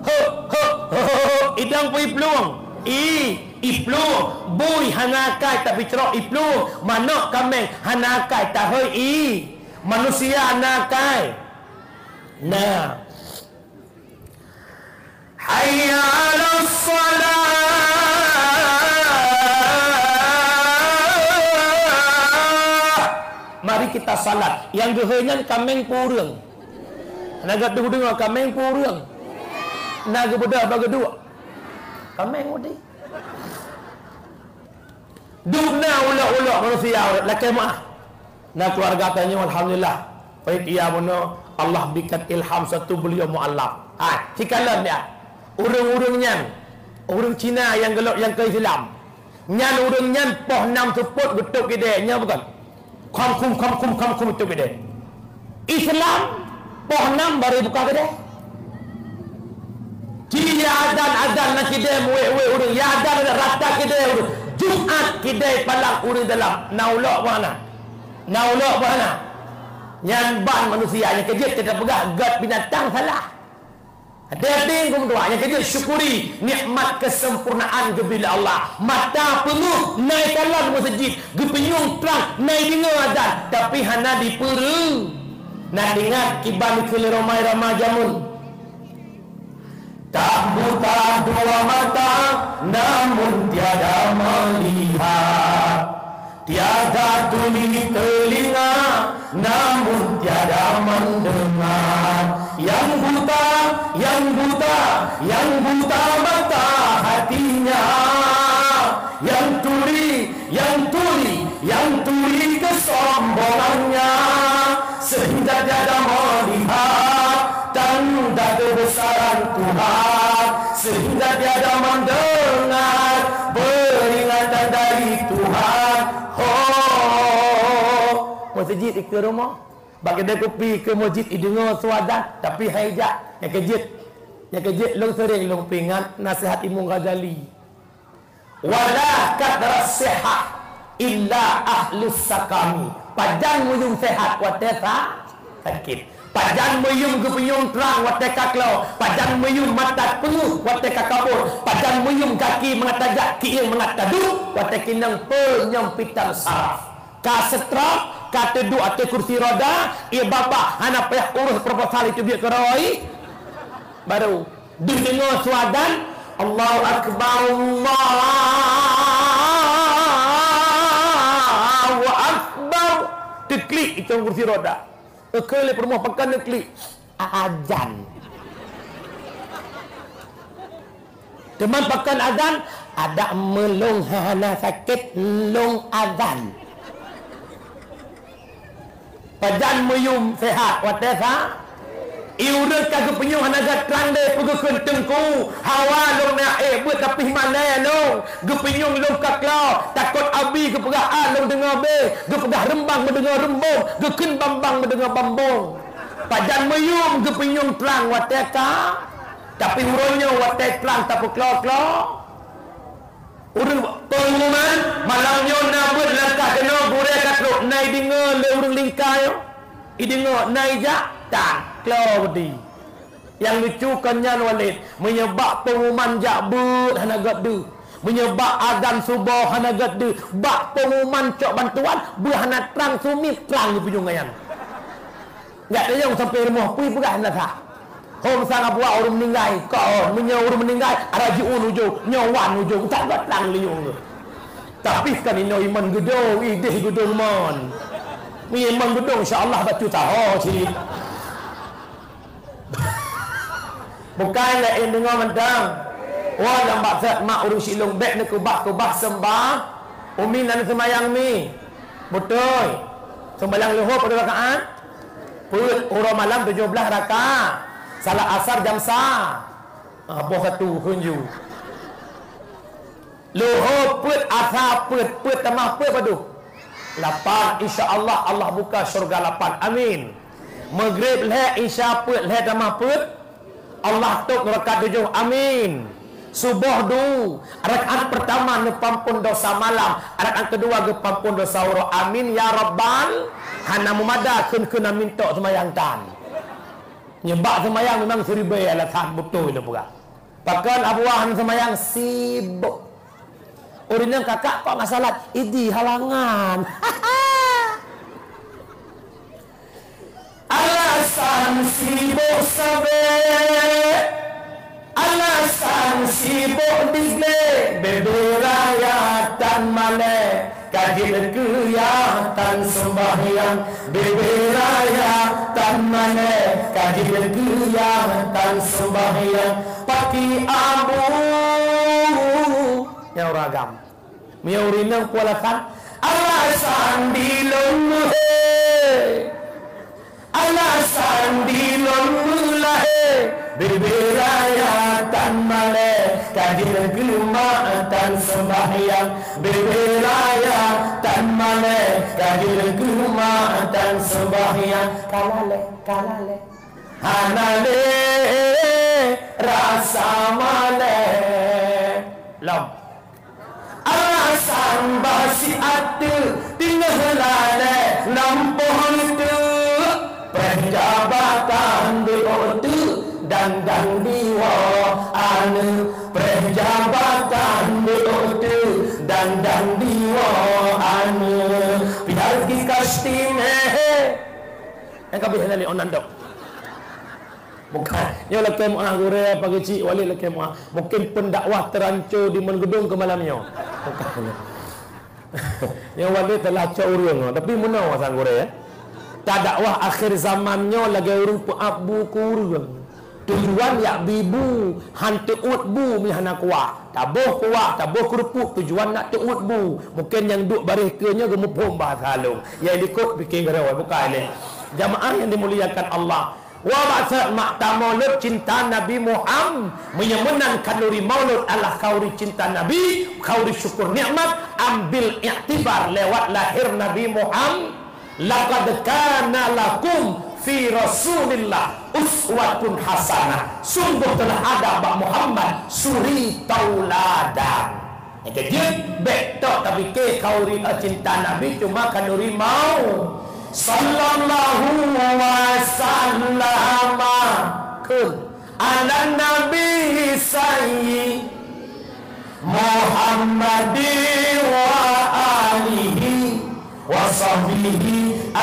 Hok, hok, hok, hok, hok, idang pih plueng. I, i plueng. Bui hana akai tapi crok i plueng. Manök kaméng hana akai tahôi i. Manusia na akai. Nah. Hayya 'alas shalah. Mari kita salat. Nyang geuhôi nyan kaméng peue ureuëng? Na geutuh deungoe kaméng peue ureuëng? Na geubeudôh bak geuduek? Kaméng udeb. Dum na ulok-ulok manusia lakée meuáh. Na keuluwarga tanyoe, alhamdulillah, panitia bunoe Allah beuikan ilham satu beliau mualaf. Ha, sikalon dia. Ureuëng-ureuëng nyan, ureuëng Cina nyang geulok nyang keu Islam. Nyan ureuëng nyan poh nam seupôt geutôb keudè, nyan bukon? Khom khum, khom khum, khom khum geutôb keudè. Islam poh nam barô buka keudè. Ci ya adan-adan na keudè, muwéh-wéh ureuëng. Ya adan-adan rata keudè ureuëng. Jumat keudè palang ureuëng dalam. Na ulok bah na. Na ulok bah na. Nyan ban manusia nyang keujeuet teupeugah göt binatang salah. Hati-hati, Teungku meutuah, nyang keujeuet syukuri nikmat keusempurnaan geubri lé Allah. Mata peungeuh, na ikalon meuseujid, geupeunyueng trang, na ideungoe adan, tapi hana dipeureu. Na ingat kiban keu lé ramai-ramai jameun. Tak buta dua mata, namun tiada melihat. Tiada tuli teulinga, namun tiada mendengar. Yang buta, yang buta, yang buta mata hatinya. Yang tuli, yang tuli, yang tuli kesombongannya. Sehingga tiada melihat tanda kebesaran Tuhan, sehingga tiada mendengar peringatan dari Tuhan. Ho! Meuseujid dikeue rumoh. Bak keudè kupi keu meuseujid ideungoe suara, tapi hai jak. Nyang keujeuet, nyang keujeuet lôn seuring lôn peuingat nasihat Imam Ghazali. Wala qadra sihah illa ahlus sakami. Pajan meuyum sehat watée sa-, sakét. Pajan meuyum geupeunyueng trang watée ka klo. Pajan meuyum mata peungeuh watée ka kabot. Pajan meuyum gaki mangat tajak, kieng mangat taduek watée keunong peunyempitan saraf. Ka stroke, Ka teuduek ateueh kursi roda, ie babah hana payah ureuëh proposal itu biet keuroi. Baru deuh deungoe su azan, Allahu Akbar, Allahu Akbar. Teuklik itu kursi roda. Eukeu lé peurumoh pakan neuklik. Azan. Teuma pakon azan, adak meulong hana sakét lôn azan. Pajan meuyum sehat watée sa? I ureuëng ka geupeunyueng hana gét trang deh peugeukeun teungku, hawa lôn na ék beuet tapi malée lôn, geupeunyueng lôn ka klo, takot abi geupeugah a lôn deungoe bé, geupeugah reumbang meudeungoe reumbong, geukheun bambang meudeungoe bambong. Pajan meuyum geupeunyueng trang watée ka? Tapi uroe nyoe watée trang tapeuklo-klo. Ureuëng peungumuman malam nyoe na beuet langkah keunoe gurée ka trok, na ideungoe lé ureuëng lingka nyoe. Ideungoe na ijak tan klo beudi. Nyang lucu kon nyan Walid, meunyoe bak peungumuman jak beuet hana gét deuh. Meunyoe bak azan suboh hana gét deuh, bak peungumuman cok bantuan beuet hana trang sumit trang geupeujong nyan. Gak tayong sampai rumoh pui peugah hana sah. Hom sang abuah ureuëng meuninggai, kon meunyoe ureuëng meuninggai, rajiun ujong, nyoe wan ujong, tak gét trang linyueng. Tapi kan inoe iman geudong, ideh geudong mon. Meunyoe iman geudong, insya Allah bacut taho cit. Bukai laén deungoe mantong. Wah, lam baksat mak ureuëng silong bék neukeubah-keubah seumbah. Umi nan seumayang mi. Beutôi. Seumayang luhô padum rakaat? Peuet, uroe malam tujoh blaih rakaat. Salat asar jam sa. Ah, boh satu, hunju. Luhô peuet, asa peuet, peuet tamah peuet padum? Lapan. Insya Allah, Allah buka syurga lapan. Amin. Maghrib lhée, Isya peuet, lhée tamah peuet? Allah tôb neuraka tujoh. Amin. Suboh du, rakaat pertama neupeuampon dosa malam, rakaat kedua geupeuampon dosa uroe. Amin ya rabbal. Hana meumada kheun-kheun amin tok seumayang tan. Nyeubak seumayang memang siribée alasan beutôi lé peugah. Pakon Abu Wahan seumayang sibok. Ureuëng nyang kakak kok nggak salat? Idi halangan. Alasan sibok sabe, alasan sibok digle, bebe raya tan malée, ka jeuet keu ya tan sembahyang, bebe raya tan malée, ka jeuet keu ya tan sembahyang, paki abu. Nyang ureuëng agam. Meunyoe ureuëng inong peue alasan? Alasan di lôn meuhé. Alasan di lôn meulahé. Bebe raya tan malée, ka jeuet keu mak tan sembahyang. Bebe raya tan malée, ka jeuet keu mak tan sembahyang. Ka lalée, ka lalée. Hana lé rasa malée. Lom. Alasan bah siat teuk teungoh lalée lampôh teuk, preh jabatan duek teuk dan-dan diwoe aneuk. Preh jabatan duek teuk dan-dan diwoe aneuk. Pihak kikastim he. Nyang ka bih nyan lé onandok. Bukan. Nyoe lakée meuah gurée, pagi cik Walid lakée meuah. Mungkin pendakwah teuranco di Meungeudong keu malam nyoe. Bukan. Nyoe Walid telah cok ureuëng, tapi meunoe sang gurée, ya. Tadakwah akhir zaman nyoe lagée ureuëng peuab bu keu ureuëng. Tujuan yak bi bu, han teuôt bu mi hana kuah. Taboh kuah, taboh keurupuk, tujuan nak teuôt bu. Mungkin nyang duek baréh keue nyoe geumuphom bahasa lôn. Nyang likot bikin geureuwai, bukai lé. Jamaah yang dimuliakan Allah. Wa bak seuhat mak tamoe lôn cinta Nabi Muhammad. Meunyoe meunan khanuri maulud adalah khanuri cinta Nabi, khanuri syukur nikmat, ambil iktibar lewat lahir Nabi Muhammad. Laqad kana lakum fi Rasulillah uswatun hasanah. Sungguh telah ada bak Muhammad suri tauladan. Nyang keujeuet, bék tok tapike khanuri cinta Nabi cuma khanuri mau. Sallallahu wasallama kun ala Nabi Sayyid Muhammadin wa alihi wa sahbihi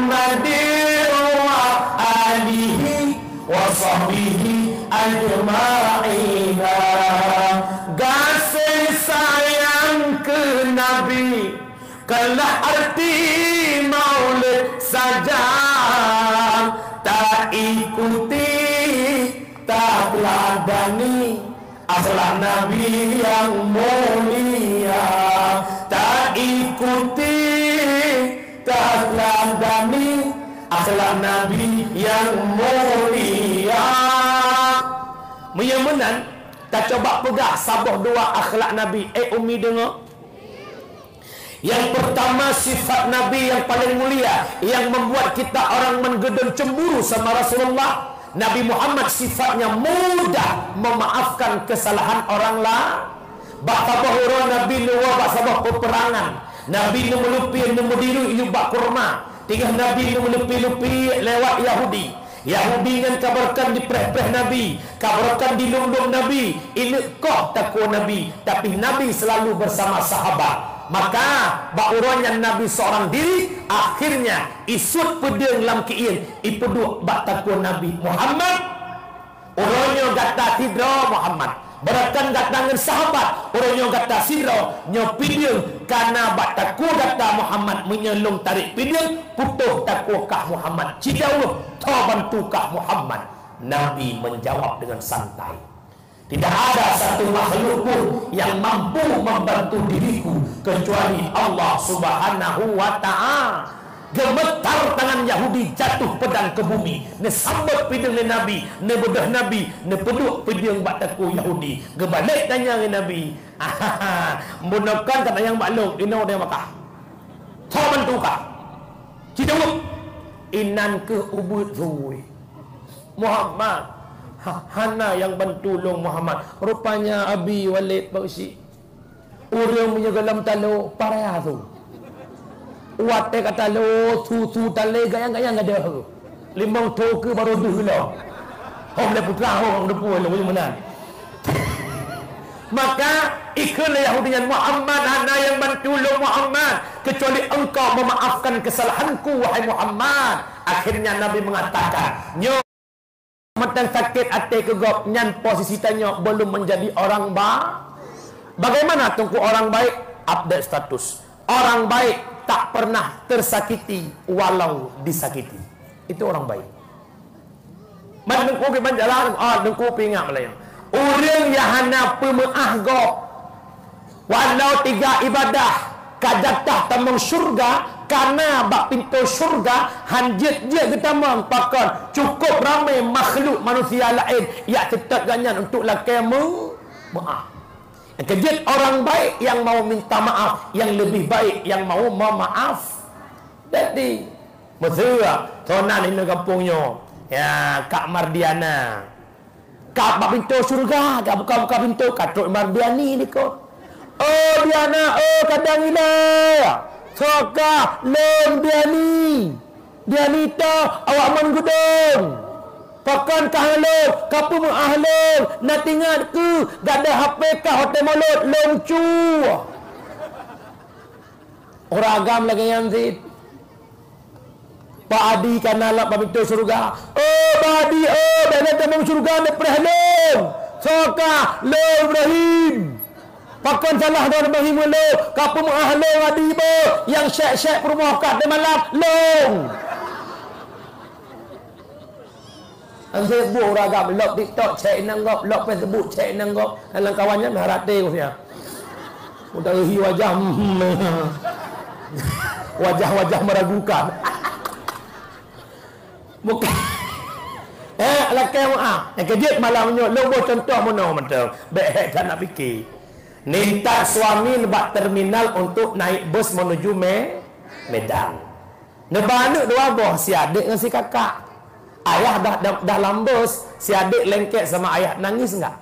Muhammadin wa alihi wa sahbihi ajma'ina. Gaséh sayang keu Nabi, keulah arti Maulid sajan, taikuti, tateuladani. Akhlak Nabi nyang mulia, taikuti, tateuladani. Akhlak Nabi nyang mulia. Meunyoe meunan, tacoba peugah saboh dua akhlak Nabi. Eh, Umi deungoe. Yang pertama, sifat Nabi yang paling mulia, yang membuat kita orang meugeudong cemburu sama Rasulullah. Nabi Muhammad sifatnya mudah memaafkan kesalahan orang lain. Bak saboh uroe Nabi neuwoe bak saboh peperangan. Nabi neumeulupie, neumeudiru iyup bak kurma. Teungoh Nabi neumeulupie-lupie lewat Yahudi. Yahudi nyan kabarkan dipreh-preh Nabi, kabarkan dilom-lom Nabi, ineuk koh takue Nabi, tapi Nabi selalu bersama sahabat. Maka, bak uroe nyan Nabi seorang diri, akhirnya isuet peudeueng lam keuieng, ipeuduek bak takue Nabi Muhammad. Uroe nyoe gata sidroe Muhammad. Beureukan gata ngon sahabat, uroe nyoe gata sidroe, nyoe pideung ka na bak takue gata Muhammad, meunyoe lôn tarek pideung, putôh takue kah Muhammad, cidaweueb tho bantu kah Muhammad. Nabi menjawab dengan santai. Tidak ada satu makhluk pun yang mampu membantu diriku kecuali Allah Subhanahu wa Ta'ala. Geumeutar tangan Yahudi, jatuh pedang ke bumi. Neusambot pideung lé Nabi, neubeudôh Nabi, neupeuduek pideung bak takue Yahudi. Geubalek tanyong lé Nabi, "Ahaha, bunoe kon ka tanyong bak lôn, inoe di Makkah. Soe bantu kah?" Jijaweueb, "Inan kheueh ubeuet sui. Muhammad, ha-, hana nyang bantu lôn Muhammad. Rupanya Abi Walid Bausi." Ureueng meunyoe gohlom talo, paya su. Watée ka talo, su-su talé gayang-gayang gadôh. Limong thô keu barô deuh lom. Hom lé putra, hom deupue lom, meunan. Maka, ikheun lé Yahudi nyan, "Muhammad, hana nyang bantu lôn Muhammad, kecuali engkau memaafkan kesalahanku, wahai Muhammad." Akhirnya Nabi mengatakan, "Nyoe." Mantong sakét até keu gob nyan posisi tanyoe belum menjadi orang ba-, bagaimana Teungku orang baik? Update status. Orang baik tak pernah tersakiti walau disakiti. Itu orang baik. Ban Teungku kiban jalan, ah, Teungku peuingat malam nyoe. Ureueng nyang hana peumeu'ah gob, walau tiga ibadah, ka jatah tamong syurga, kana bak pintoe syurga, han jeuet-jeuet geutamong, pakon, cukup ramé makhluk manusia laén jak seutôt gobnyan untuk lakée meu-, meu'ah. Nyang keujeuet orang baik yang mau minta maaf, yang lebih baik yang mau memaaf. Jadi, meuseuah, sonan inong gampông nyoe, ya, Kak Mardiana. Ka bak pintoe syeuruga, ka buka-buka pintoe, ka trok Mardiani likot. "Oh, Diana, oh, kadang ilée. Soe kah?" "Lôn Diani." "Diani toh, awak mon geudong. Pakon kah lôn, ka peumeu'ah lôn, na teuingat keuh, gadôh H P kah watée mulod, lôn cue." Ureueng agam lagée nyan cit. Pak Adi ka na lam pintoe syeuruga. "Oh, Pak Adi, oh, bék lé tamong syeuruga, neupreh lôn." "Soe kah?" "Lôn Ibrahim." "Pakon salah droe Ibrahim ngon lôn? Ka peumeu'ah lôn Adi beuh, nyang syek-syek peurumoh kah teumalam, lôn." Anjay buet ureueng agam, lop TikTok, cek inong gob, lop Facebook, cek inong gob. Lam kawan nyan meuharate ku sia. Udah hi wajah, hmm, wajah-wajah meragukan. Bukan. Eh, lakée meu'ah. Nyang keujeuet malam nyoe, lôn boh contoh meunoe mantong. Bék hék that nak pike. Nintak suami bak terminal untuk naik bus menuju Me-, Medan. Neuba aneuk dua boh, si adek ngon si kakak. Ayah dah, dah, dah lam bus, si adek lengket sama ayah, nangis enggak?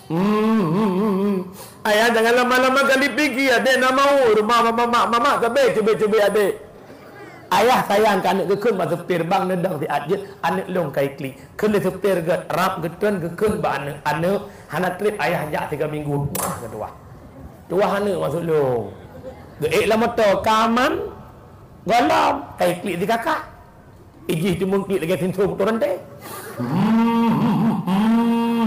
Hmm, hmm, hmm, hmm. "Ayah, jangan lama-lama kali pigi, adek nak mau rumah mamak, mamak, mamak sabe cubit-cubit adek." Ayah sayang keu aneuk, geukheun bak supir, "Bang, neudong siat jeuet, aneuk lôn ka iklik." Kheun lé supir gét, rab geuteun geukheun bak aneuk, "Aneuk, hana trép ayah jak tiga minggu." Wah, geutuwah. Tuwah aneuk masuk lôn. Geuék lam moto, ka aman. Gohlom, kai klik di kakak. Ijih timbul klik lagèe sinso putôh rantai. Hmm, hmm, hmm.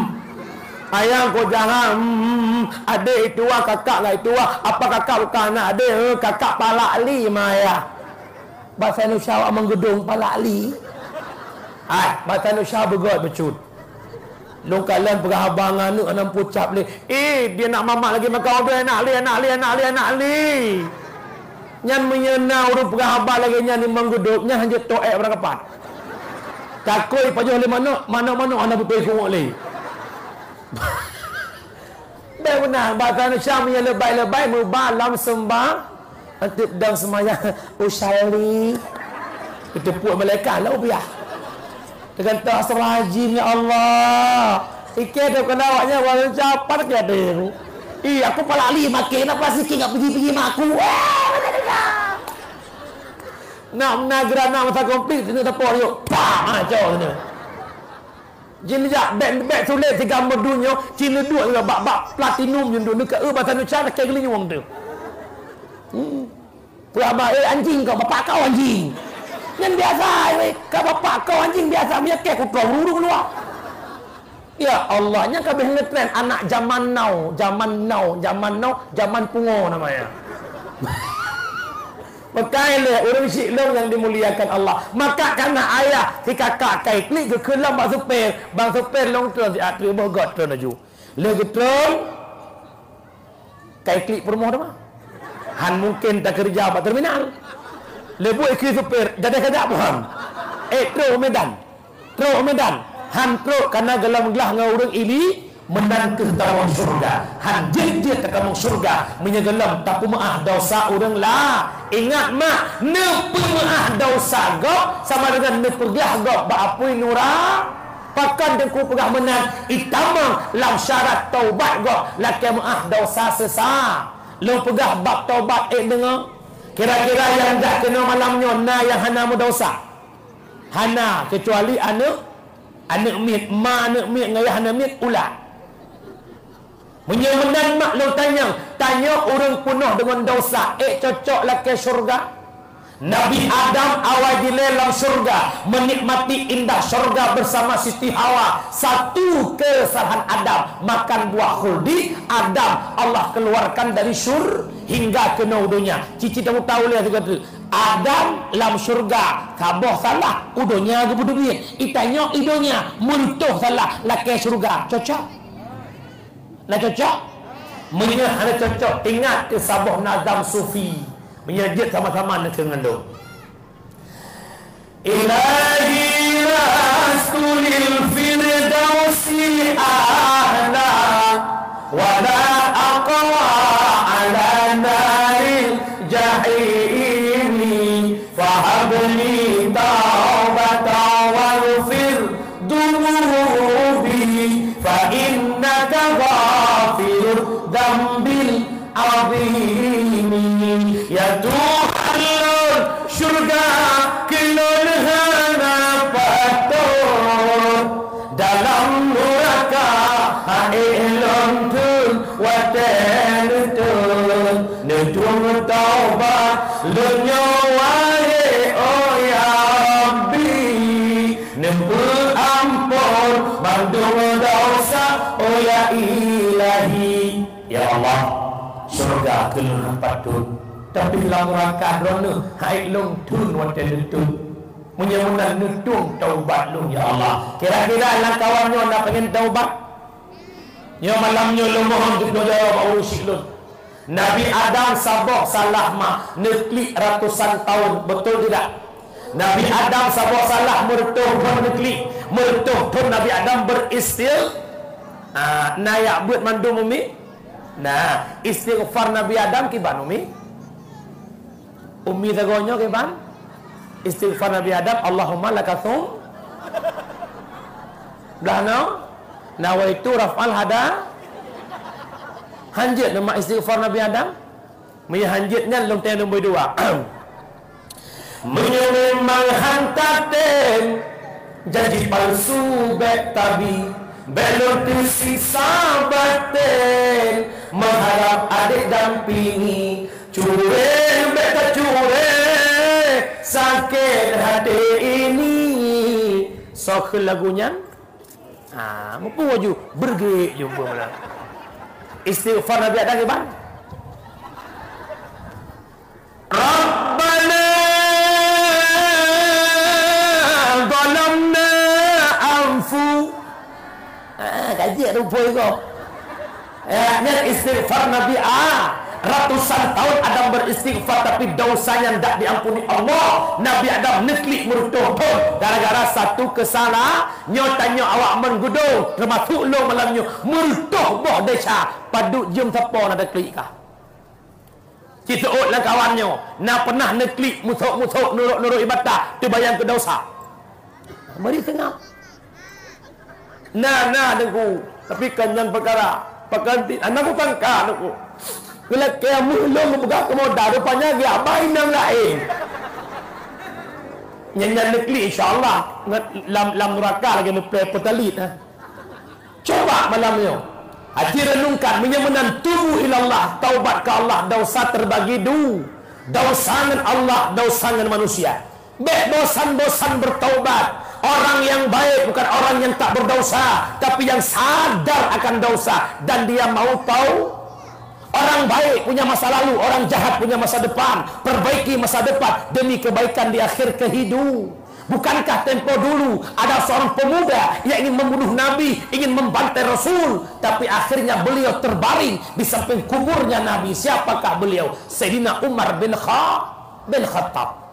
Ayang ko jangan, hmm, hmm, hmm. Adék itu ah, kakak nggak itu ah. Apa kakak bukan anak adék? Eh, kakak palak li maya. Basa Indonesia awak menggeudong palak li. Hai, basa Indonesia beugöt beucut. Lôn kalon peugah haba ngon aneuk hana meupucap lé. Eh, dia nak mamak lagi maka udah anak li, anak li, anak li, anak li. Nyan meunyoe na ureueng peugah haba lagèe nyan di menggeudok, nyan hanjeuet toh ék barangkapat. Takoi pajoh lé manok, manok-manok hana beutôi kungok lé. Bèk meunan, basa Indonesia meunyoe leubèh-leubèh meuba lam seumba-, Teudong seumayang, "Usalli." Teupuk malaikat lah, "Oh, biah." Teugantoe Astagfirullahalazim, ya Allah. Ikei tu kena awaknya, wah, siapa lagi ada yang, "Ih, aku palak li makin, apa sih, nggak pergi-pergi mak aku?" Wah, nak menagra, nak masa konflik, sini tepor yuk. Pah, ha, cok sini. Jin jak bèk, bèk sulet siga meuduek nyoe, cit neuduek nyoe bak, bak platinum nyoe, nyoe ka, eh, basa Indonesia lakèe geulinyueng tu. Hmm. Peugah bak, "Eh, anjing kau, bapak kau anjing." Nyan biasa, eh, ka bapak kau anjing biasa, meunyo kèe kutroh ruru keuluwa. Ya Allah, nyan ka bèh ngetren anak zaman now, zaman now, zaman now, zaman pungo namanya. Meukai lé ureueng syik lôn nyang dimuliakan Allah. Maka kana ayah si kakak kai klik geukheun lom bak supir. Bang supir, lôn treun siat, trok boh göt treun laju. Lheueh geutreun, kai klik peurumoh teuma. Han mungken takeureuja bak terminal. Lheueh buet kheun supir, jadi kajak paham. Eh, trok Medan. Trok Medan, han trok kana gohlom glah ngon ureueng ili, meunan keuh tamong syeuruga. Han jeuet-jeuet tatamong syeuruga, meunyoe gohlom tapeumeu'ah desya ureueng la. Ingat mak, neupeumeu'ah desya gob sama deungon neupeuglah gob bak apui nura. Pakon Teungku peugah meunan? Itamong lam syarat taubat gob lakèe meu'ah desya sesa. Lôn peugah bab taubat, ék deungö. Kira-kira nyang jak keunoe malam nyoe na nyang hana meudesya? Hana, keucuali aneuk, aneuk miet, ma aneuk miet ngon ayah aneuk miet, ulat. Meunyoe meunan mak lôn tanyong, tanyoe ureueng peunoh deungon desya, ék cocok lakèe syeuruga? Nabi Adam awai dilèe lam syeuruga, menikmati indah syeuruga bersama Siti Hawa. Satu kesalahan Adam, makan buah khuldi, Adam Allah keluarkan dari syur-, hingga keunoe u donya. Cicit tahu-tahu lé sigoe teuk. Adam lam syeuruga, saboh salah, u donya geupeuteubiet. Itanyoe i donya, meureutoh salah, lakèe syeuruga. Cocok? Na cocok? Meunyoe hana cocok, ingat keu saboh nazam sufi. Meunyoe jeuet sama-sama neukeu ngon lôn. Ilahi lastu lil firdausi ahla, wala aqwa ala naril jahimi. Fahabli taubatan waghfir dunubi, fa innaka ghafirudz dzambil azimi. Ya Tuhan lôn, syeuruga keu lôn hana patot. Dalam nuraka hana lôn thôn watèe neutôn. Neutôn taubat lôn nyoe, wahé, oh ya Rabbi. Neupeuampôn bandum desya, oh ya Ilahi. Ya Allah, syeuruga keu lôn hana patot, tapi lam nuraka droeneuh han ék lôn thôn watèe neutôn. Meunyoe meunan neutôn taubat lôn, ya Allah. Kira-kira lam kawan nyoe na peungen taubat? Nyoe malam nyoe lôn mohon teupeue jaweueb bak ureueng syik lôn. Nabi Adam saboh salah mak neuklik ratusan tahun, betul tidak? Nabi Adam saboh salah meureutoh thon neuklik, meureutoh thon Nabi Adam beristighfar. Ah, na jak beuet mandum umi? Nah, istighfar Nabi Adam kiban umi? Umi sagoe nyoe kiban? Istighfar Nabi Adam, Allahumma laka sum. Blah nyoe, nawaitu raf'al hada. Han jeuet nama istighfar Nabi Adam? Meunyoe han jeuet nyan lôn tanyong nombor dua. Meunyoe memang han tatem, janji palsu bèk tabi, bèk lôn teusiksa baten, meuharab adék dampingi, cureng bèk tacureng. Sakét hati ini. Soe kheun lagu nyan? Ah, muphom laju, beureuguek jumpa malam. Istighfar Nabi Adam kiban? Rabbana zalamna anfu-, ah, kaji ada upoi ko. Ya, nyan istighfar Nabi A. Ratusan tahun Adam beristighfar, tapi dosa nyan dak diampuni Allah. Nabi Adam neuklik meureutoh thon gara-gara satu kesalahan. Nyoe tanyoe awak meugudong, teumasok lôn malam nyoe, meureutoh boh desya. Padub jeuem sapo na taklik kah? Cit seuôt lam kawan nyoe, na peunah neuklik musok-musok nurot-nurot ibadah, teubayang keu dosa. Meuri seungab. Na, na, Teungku. Tapi kan nyan peukara. Pakon ti-, aneuk ku sangka, Teungku. Geulakée meuh lôn geupeugah keu moda, rupanya geuabai inong laén. Nyan, nyan neuklik, insya Allah. Ngat-, lam, lam nuraka lagée neuplé peutalit, ha. Coba malam nyoe. Hati renungkan, meunyoe meunan tubu ilallah, taubat keu Allah, dosa terbagi du-, dosa ngon Allah, dosa ngon manusia. Bék bosan-bosan bertaubat. Orang yang baik bukan orang yang tak berdosa, tapi yang sadar akan dosa dan dia mau tau-, orang baik punya masa lalu, orang jahat punya masa depan. Perbaiki masa depan demi kebaikan di akhir kehidu-, Bukankah tempo dulu ada seorang pemuda yang ingin membunuh Nabi, ingin membantai Rasul, tapi akhirnya beliau terbaring di samping kuburnya Nabi. Siapakah beliau? Sayyidina Umar bin Kha-, bin Khattab.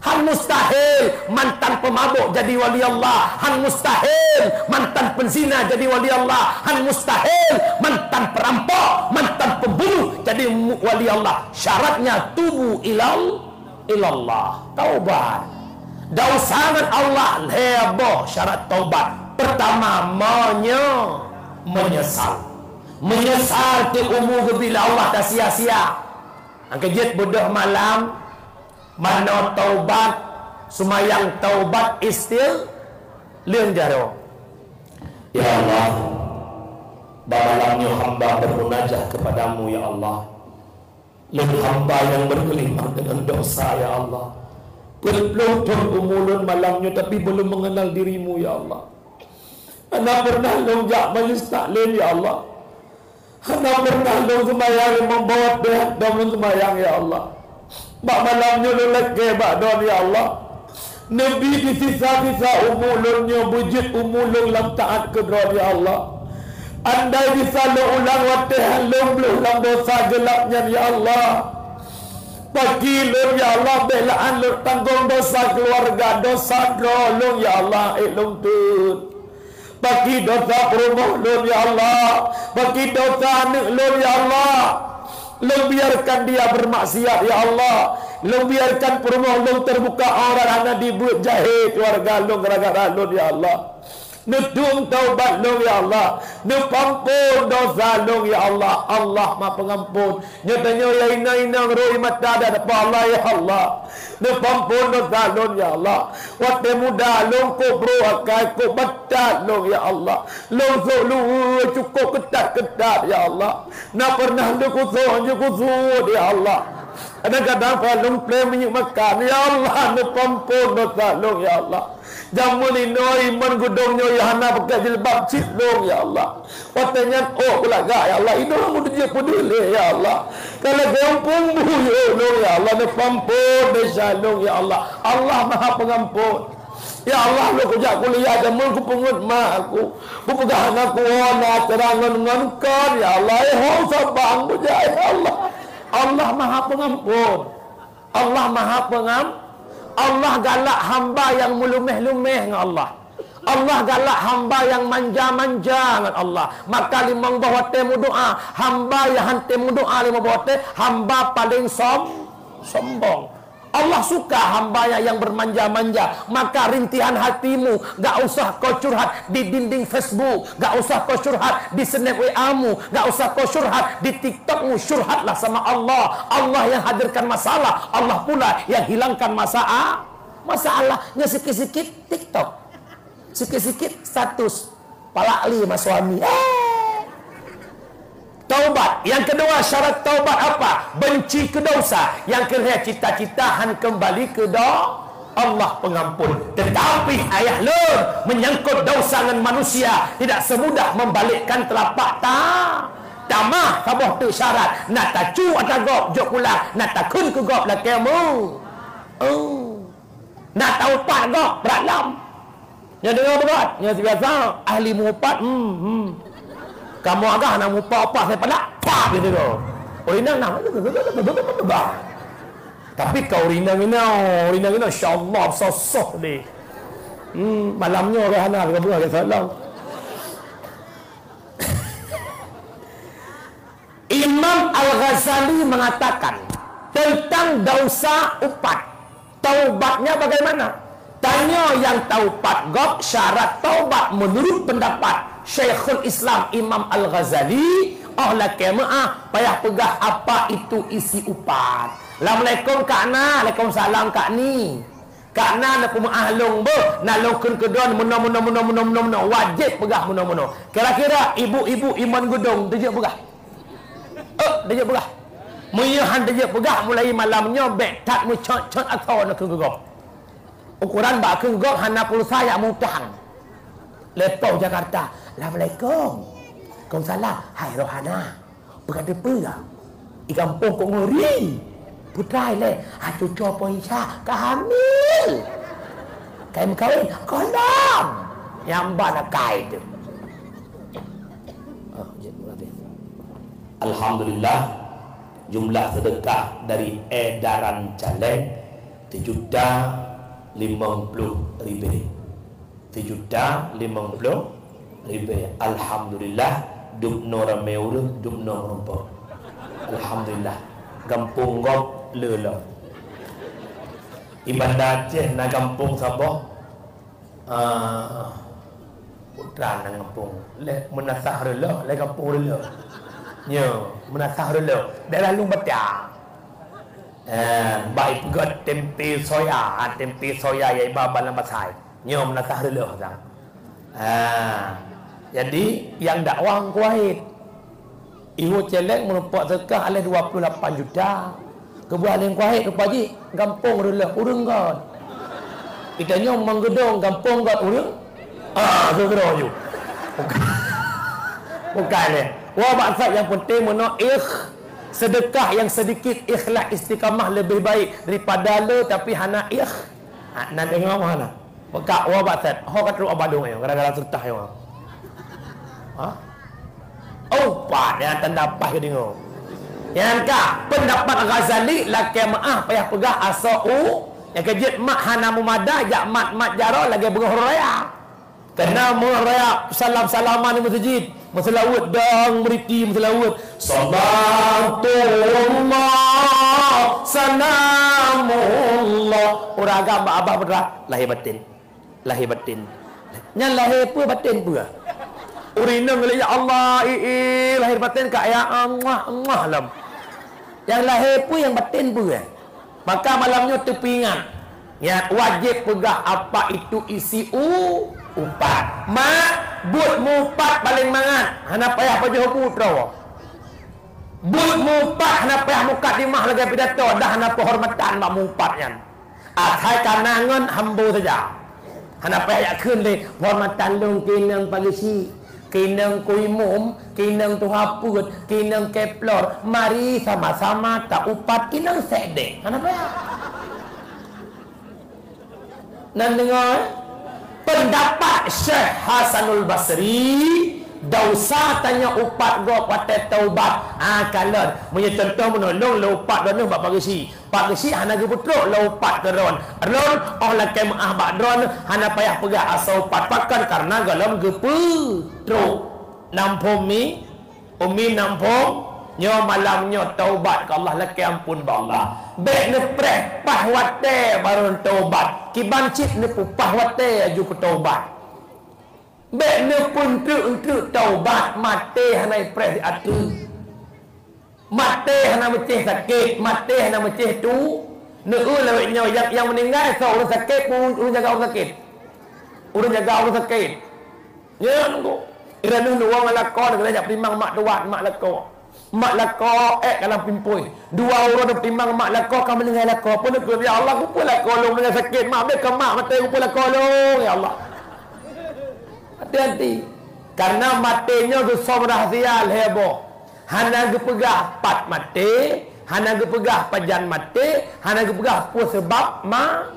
Han mustahil mantan pemabuk jadi wali Allah. Han mustahil mantan penzina jadi wali Allah. Han mustahil mantan perampok, mantan pembunuh jadi mu-, wali Allah. Syaratnya tubu ilal-, ilallah. Taubat. Dosa ngon Allah lhée boh syarat taubat. Pertama, menye-, menyesal. Menyesal teuk umu geubila Allah tasia-sia. Angkeujeuet beudôh malam, manoe taubat, seumayang taubat, istighfar, leueng jaroe. Ya Allah, bak malam nyoe hamba bermunajah kepadamu, ya Allah. Lôn hamba nyang berkelimang dengan dosa, ya Allah. Peuet ploh thon umu lôn malam nyoe, tapi belum mengenal dirimu, ya Allah. Hana pernah lôn jak majlis taklim, ya Allah. Hana pernah lôn seumayang limong boh watée, dong lôn seumayang, ya Allah. Bak malam nyoe lôn lakée bak Droe, ya Allah. Neubi di sisa-sisa umu lôn nyoe beujeuet umu lôn lam taát keu Droe, ya Allah. Andai bisa lôn ulang watée lôn bloh lam dosa geulab nyan, ya Allah. Paki lôn, ya Allah, bék la'an lôn tanggong dosa keuluwarga, dosa droe lôn, ya Allah, ék lôn teuôt. Paki dosa peurumoh lôn, ya Allah. Paki dosa aneuk lôn, ya Allah. Lôn biarkan dia bermaksiat, ya Allah. Lôn biarkan peurumoh lôn terbuka aurat, hana dibeuet jahé keuluwarga lôn gara-gara lôn, ya Allah. Neudong taubat lôn, ya Allah. Neupeuamphon dosa lôn, ya Allah. Allah Maha Pengampon. Nyoe tanyoe ya inong-inong rhot mata di hadapan Allah, ya Allah. Neupeuamphon dosa lôn, ya Allah. Watée muda lôn kok brok akai, kok batat lôn, ya Allah. Lôn sôk luweue cukôp keutat-keutat, ya Allah. Na pernah lôn kusôk, hana kusut, ya Allah. Kadang-kadang payah lôn pleng minyeuk makan, ya Allah, neupeuamphon dosa lôn, ya Allah. Jameun inoe iman gudong nyoe hana pakai jilbab cit lôn, ya Allah. Watée nyan ôk kulagak, ya Allah, inoe lam udeb jeuet peudeuh lé, ya Allah. Ka lagée umpung buyuek lôn, ya Allah, neupeuamphon desya lôn, ya Allah. Allah Maha Pengampon. Ya Allah, lôn kujak kuliah jameun kupeungeut mak aku. Kupeugah hana kuwoe na acara ngon, ngon kon, ya Allah. Eh, ho sabang bujak, ya Allah. Allah Maha Pengampon. Allah Maha Pengam-, Allah galak hamba nyang meuluméh-luméh ngon Allah. Allah galak hamba nyang manja-manja ngon Allah. Maka limong boh watée meudoá, hamba nyang hana meudoá limong boh watée, hamba paleng som-, sombong. Allah suka hamba nyang, nyang bermanja-manja. Maka rintihan hatimu gak usah kau curhat di dinding Facebook, gak usah kau curhat di snap W A-mu, gak usah kau curhat di TikTok-mu, curhatlah sama Allah. Allah yang hadirkan masalah, Allah pula yang hilangkan masa-, masalah. Nyoe sikit-sikit TikTok, sikit-sikit status, palak li ma suami. Eh! Taubat. Yang kedua syarat taubat apa? Benci keu dosa. Yang keuhai cita-cita han kembali keu do-, Allah pengampun. Tetapi ayah lôn, menyangkut dosa ngon manusia, tidak semudah membalikkan telapak ta-, tamah. Saboh teuk syarat, na tacu ata gob jok pulang, na takheun keu gob lakée meu-, oh. Na taupat gob brat lom. Nyoe deungoe beugöt, nyoe biasa ahli meuupat, hmm, hmm. Kamoe agah na meuupat-upat saya palak, pah gitu tu. Ureueng inong na. Tapi keu ureueng inong inoe, ureueng inong inoe insyaallah sosoh deh. Hmm, malam nyoe ureueng hana beugöt-beugöt salam. Imam Al-Ghazali mengatakan tentang dosa upat, taubatnya bagaimana? Tanyoe nyang taupat gob, syarat taubat menurut pendapat Syekhul Islam Imam Al-Ghazali, oh lakée meuah, payah peugah apa itu isi upat. Assalamualaikum Kak Na, Waalaikumsalam Kak Ni. Kak Na, na peumeuah lôn beuh, na lôn kheun keu droen meunoe, meunoe, meunoe, meunoe, meunoe, meunoe. Wajéb peugah meunoe, meunoe. Kira-kira ibu-ibu imon geudong teujeuet peugah? Eh, teujeuet peugah. Meunyoe han teujeuet peugah, mulai malam nyoe bék that meucot-cot asoe na keu gob. Ukoran bak keu gob hana pulsa jak mutang. Leupah Jakarta. Assalamualaikum. Waalaikumsalam. Hai Rohana. Peugah teupeue? I gampông kok ngeuri. Putra ilée, ha cucoe po Isa ka hamil. Kai meukawen, gohlom. Nyang ban akai teuh. Oh, jeuet, habis. Alhamdulillah, jumlah sedekah dari edaran caleg tiga juta lima puluh ribu. Tiga juta lima puluh ribu. Alhamdulillah, dubnoe ramé ureueng, dubnoe meurumpok. Alhamdulillah, gampông gob le lom. Di Banda Aceh na gampông saboh, ah, putra na gampông. Lé Meunasah Reuleuh, lé gampông Reuleuh. Nyo, Meunasah Reuleuh. Daerah Lueng Bata. Eh, bak ipeugét tempe soya, ah, tempe soya nyang iba ban lam basai. Nyoe Meunasah Reuleuh sang. Ah, jadi nyang dakwah Kuwait. Ibu Celeng meurumpok sedekah aleh dua puluh lapan juta. Keubah lé Kuwait rupa jih gampông Reuleuh ureueng göt. Kita nyoe meugeudong gampông göt ureueng. Ah, geugero ju. Bukan. Bukan, eh. Wah, bak sat nyang penting meunoe ikh Sedekah yang sedikit ikhlas istiqamah lebih baik daripada le tapi hana ikh-, ha, na deungoe meuhana. Pekak wa batat, ho ka trok abadong nyoe gara-gara seutah nyoe. Ha? Oh, pat nyang tanda paih geudeungoe. Nyang ka, pendapat Ghazali lakée meuáh payah peugah asoe u, nyang keujeuet mat hana meumadah jak mat-mat jaroe lagée beungoh raya. Keunan meuraya salam-salaman di meuseujid, meuseulaweuet dang meuriti meuseulaweuet. Salatullah, salamullah. Ureueng agam bak abah putra, lahé baten. Lahé baten. Nyan lahé peue baten peue? Ureueng inong lé ya Allah, i, i, lahé baten ka ya Allah, Allah lom. Nyang lahé peue nyang baten peue? Maka malam nyoe teupeuingat, nyan wajéb peugah apa itu isi u-, upat. Mak, buet mupat paleng mangat, hana payah pajoh bu droe. Buet mupat hana payah mukadimah lagée pidato, dah hana peuhormatan bak mupat nyan. Asai ka na ngon hambo saja. Hana payah jak kheun lé, hormatan lôn keu inong Pak Geuchik, keu inong Ku Imum, keu inong Tuha Peuet, keu inong Keplor, mari sama-sama ta upat inong Sekdek. Hana payah. Nan deungoe, eh? Pendapat Syekh Hasanul Basri, dosa tanyoe upat gob watée taubat. Ah, kalon. Meunyoe contoh meunoe, lôn lé upat droeneuh bak Pak Geuchik. Pak Geuchik hana geupeutrok lé upat keu droen. Droen óh lakée meuáh bak droen hana payah peugah asoe upat pakon kareuna gohlom geupeutrok. Nam phom mi, umi nam phom, nyoe malam nyoe taubat keu Allah lakée amphon bak Allah. Bék neupreh paih watée barô taubat. Kiban cit neupeupah watée laju keu taubat. Bék neupeunteuk-enteuk taubat maté hana ipreh di ateueh. Maté hana meucéh sakét, maté hana meucéh tu. Neueu lawét nyoe nyang, nyang meuninggai soe ureueng sakét, ureueng jaga ureueng sakét. Ureueng jaga ureueng sakét. Nyan ko. Ira neuh nuwang lakoe, keuneuk jak peudimang mak tuan, mak lakoe. Mak lakoe ék ka lam pimpôi. Dua uroe teutimang mak lakoe ka meuninggai lakoe. Peue neukheun, "Ya Allah, keupeue lakoe lôn meuninggai sakét, mak, bèk keu mak maté, keupeue lakoe lôn, ya Allah." Hati-hati. Karena maté nyoe geusom rahsia lhèe boh. Hana geupeugah pat maté, hana geupeugah pajan maté, hana geupeugah peue seubab ma-,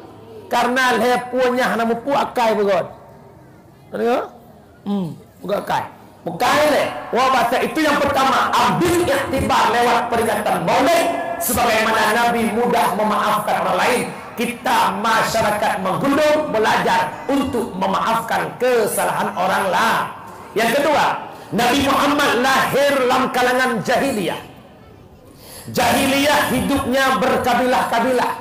karena lhèe peue nyan hana mupeue akai beugöt. Ka deungö? Hmm, buka kai. Buka ilèe. Wah, bahasa itu yang pertama, ambil iktibar lewat peringatan Maulid, sebagaimana Nabi mudah memaafkan orang lain. Kita masyarakat Meugundong belajar untuk memaafkan kesalahan orang lain. Yang kedua, Nabi Muhammad lahir lam kalangan jahiliyah. Jahiliyah hidupnya berkabilah-kabilah,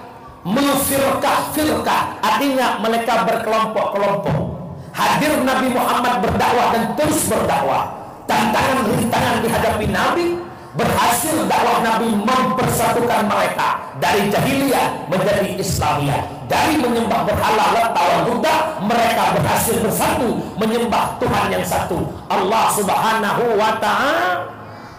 berfirqah-firqah, artinya mereka berkelompok-kelompok. Hadir Nabi Muhammad berdakwah dan terus berdakwah. Tantangan, rintangan dihadapi Nabi, berhasil dakwah Nabi mempersatukan mereka dari jahiliyah menjadi Islamiyah. Dari menyembah berhala Lat Wal Uzza, mereka berhasil bersatu menyembah Tuhan yang satu, Allah Subhanahu wa Ta'ala.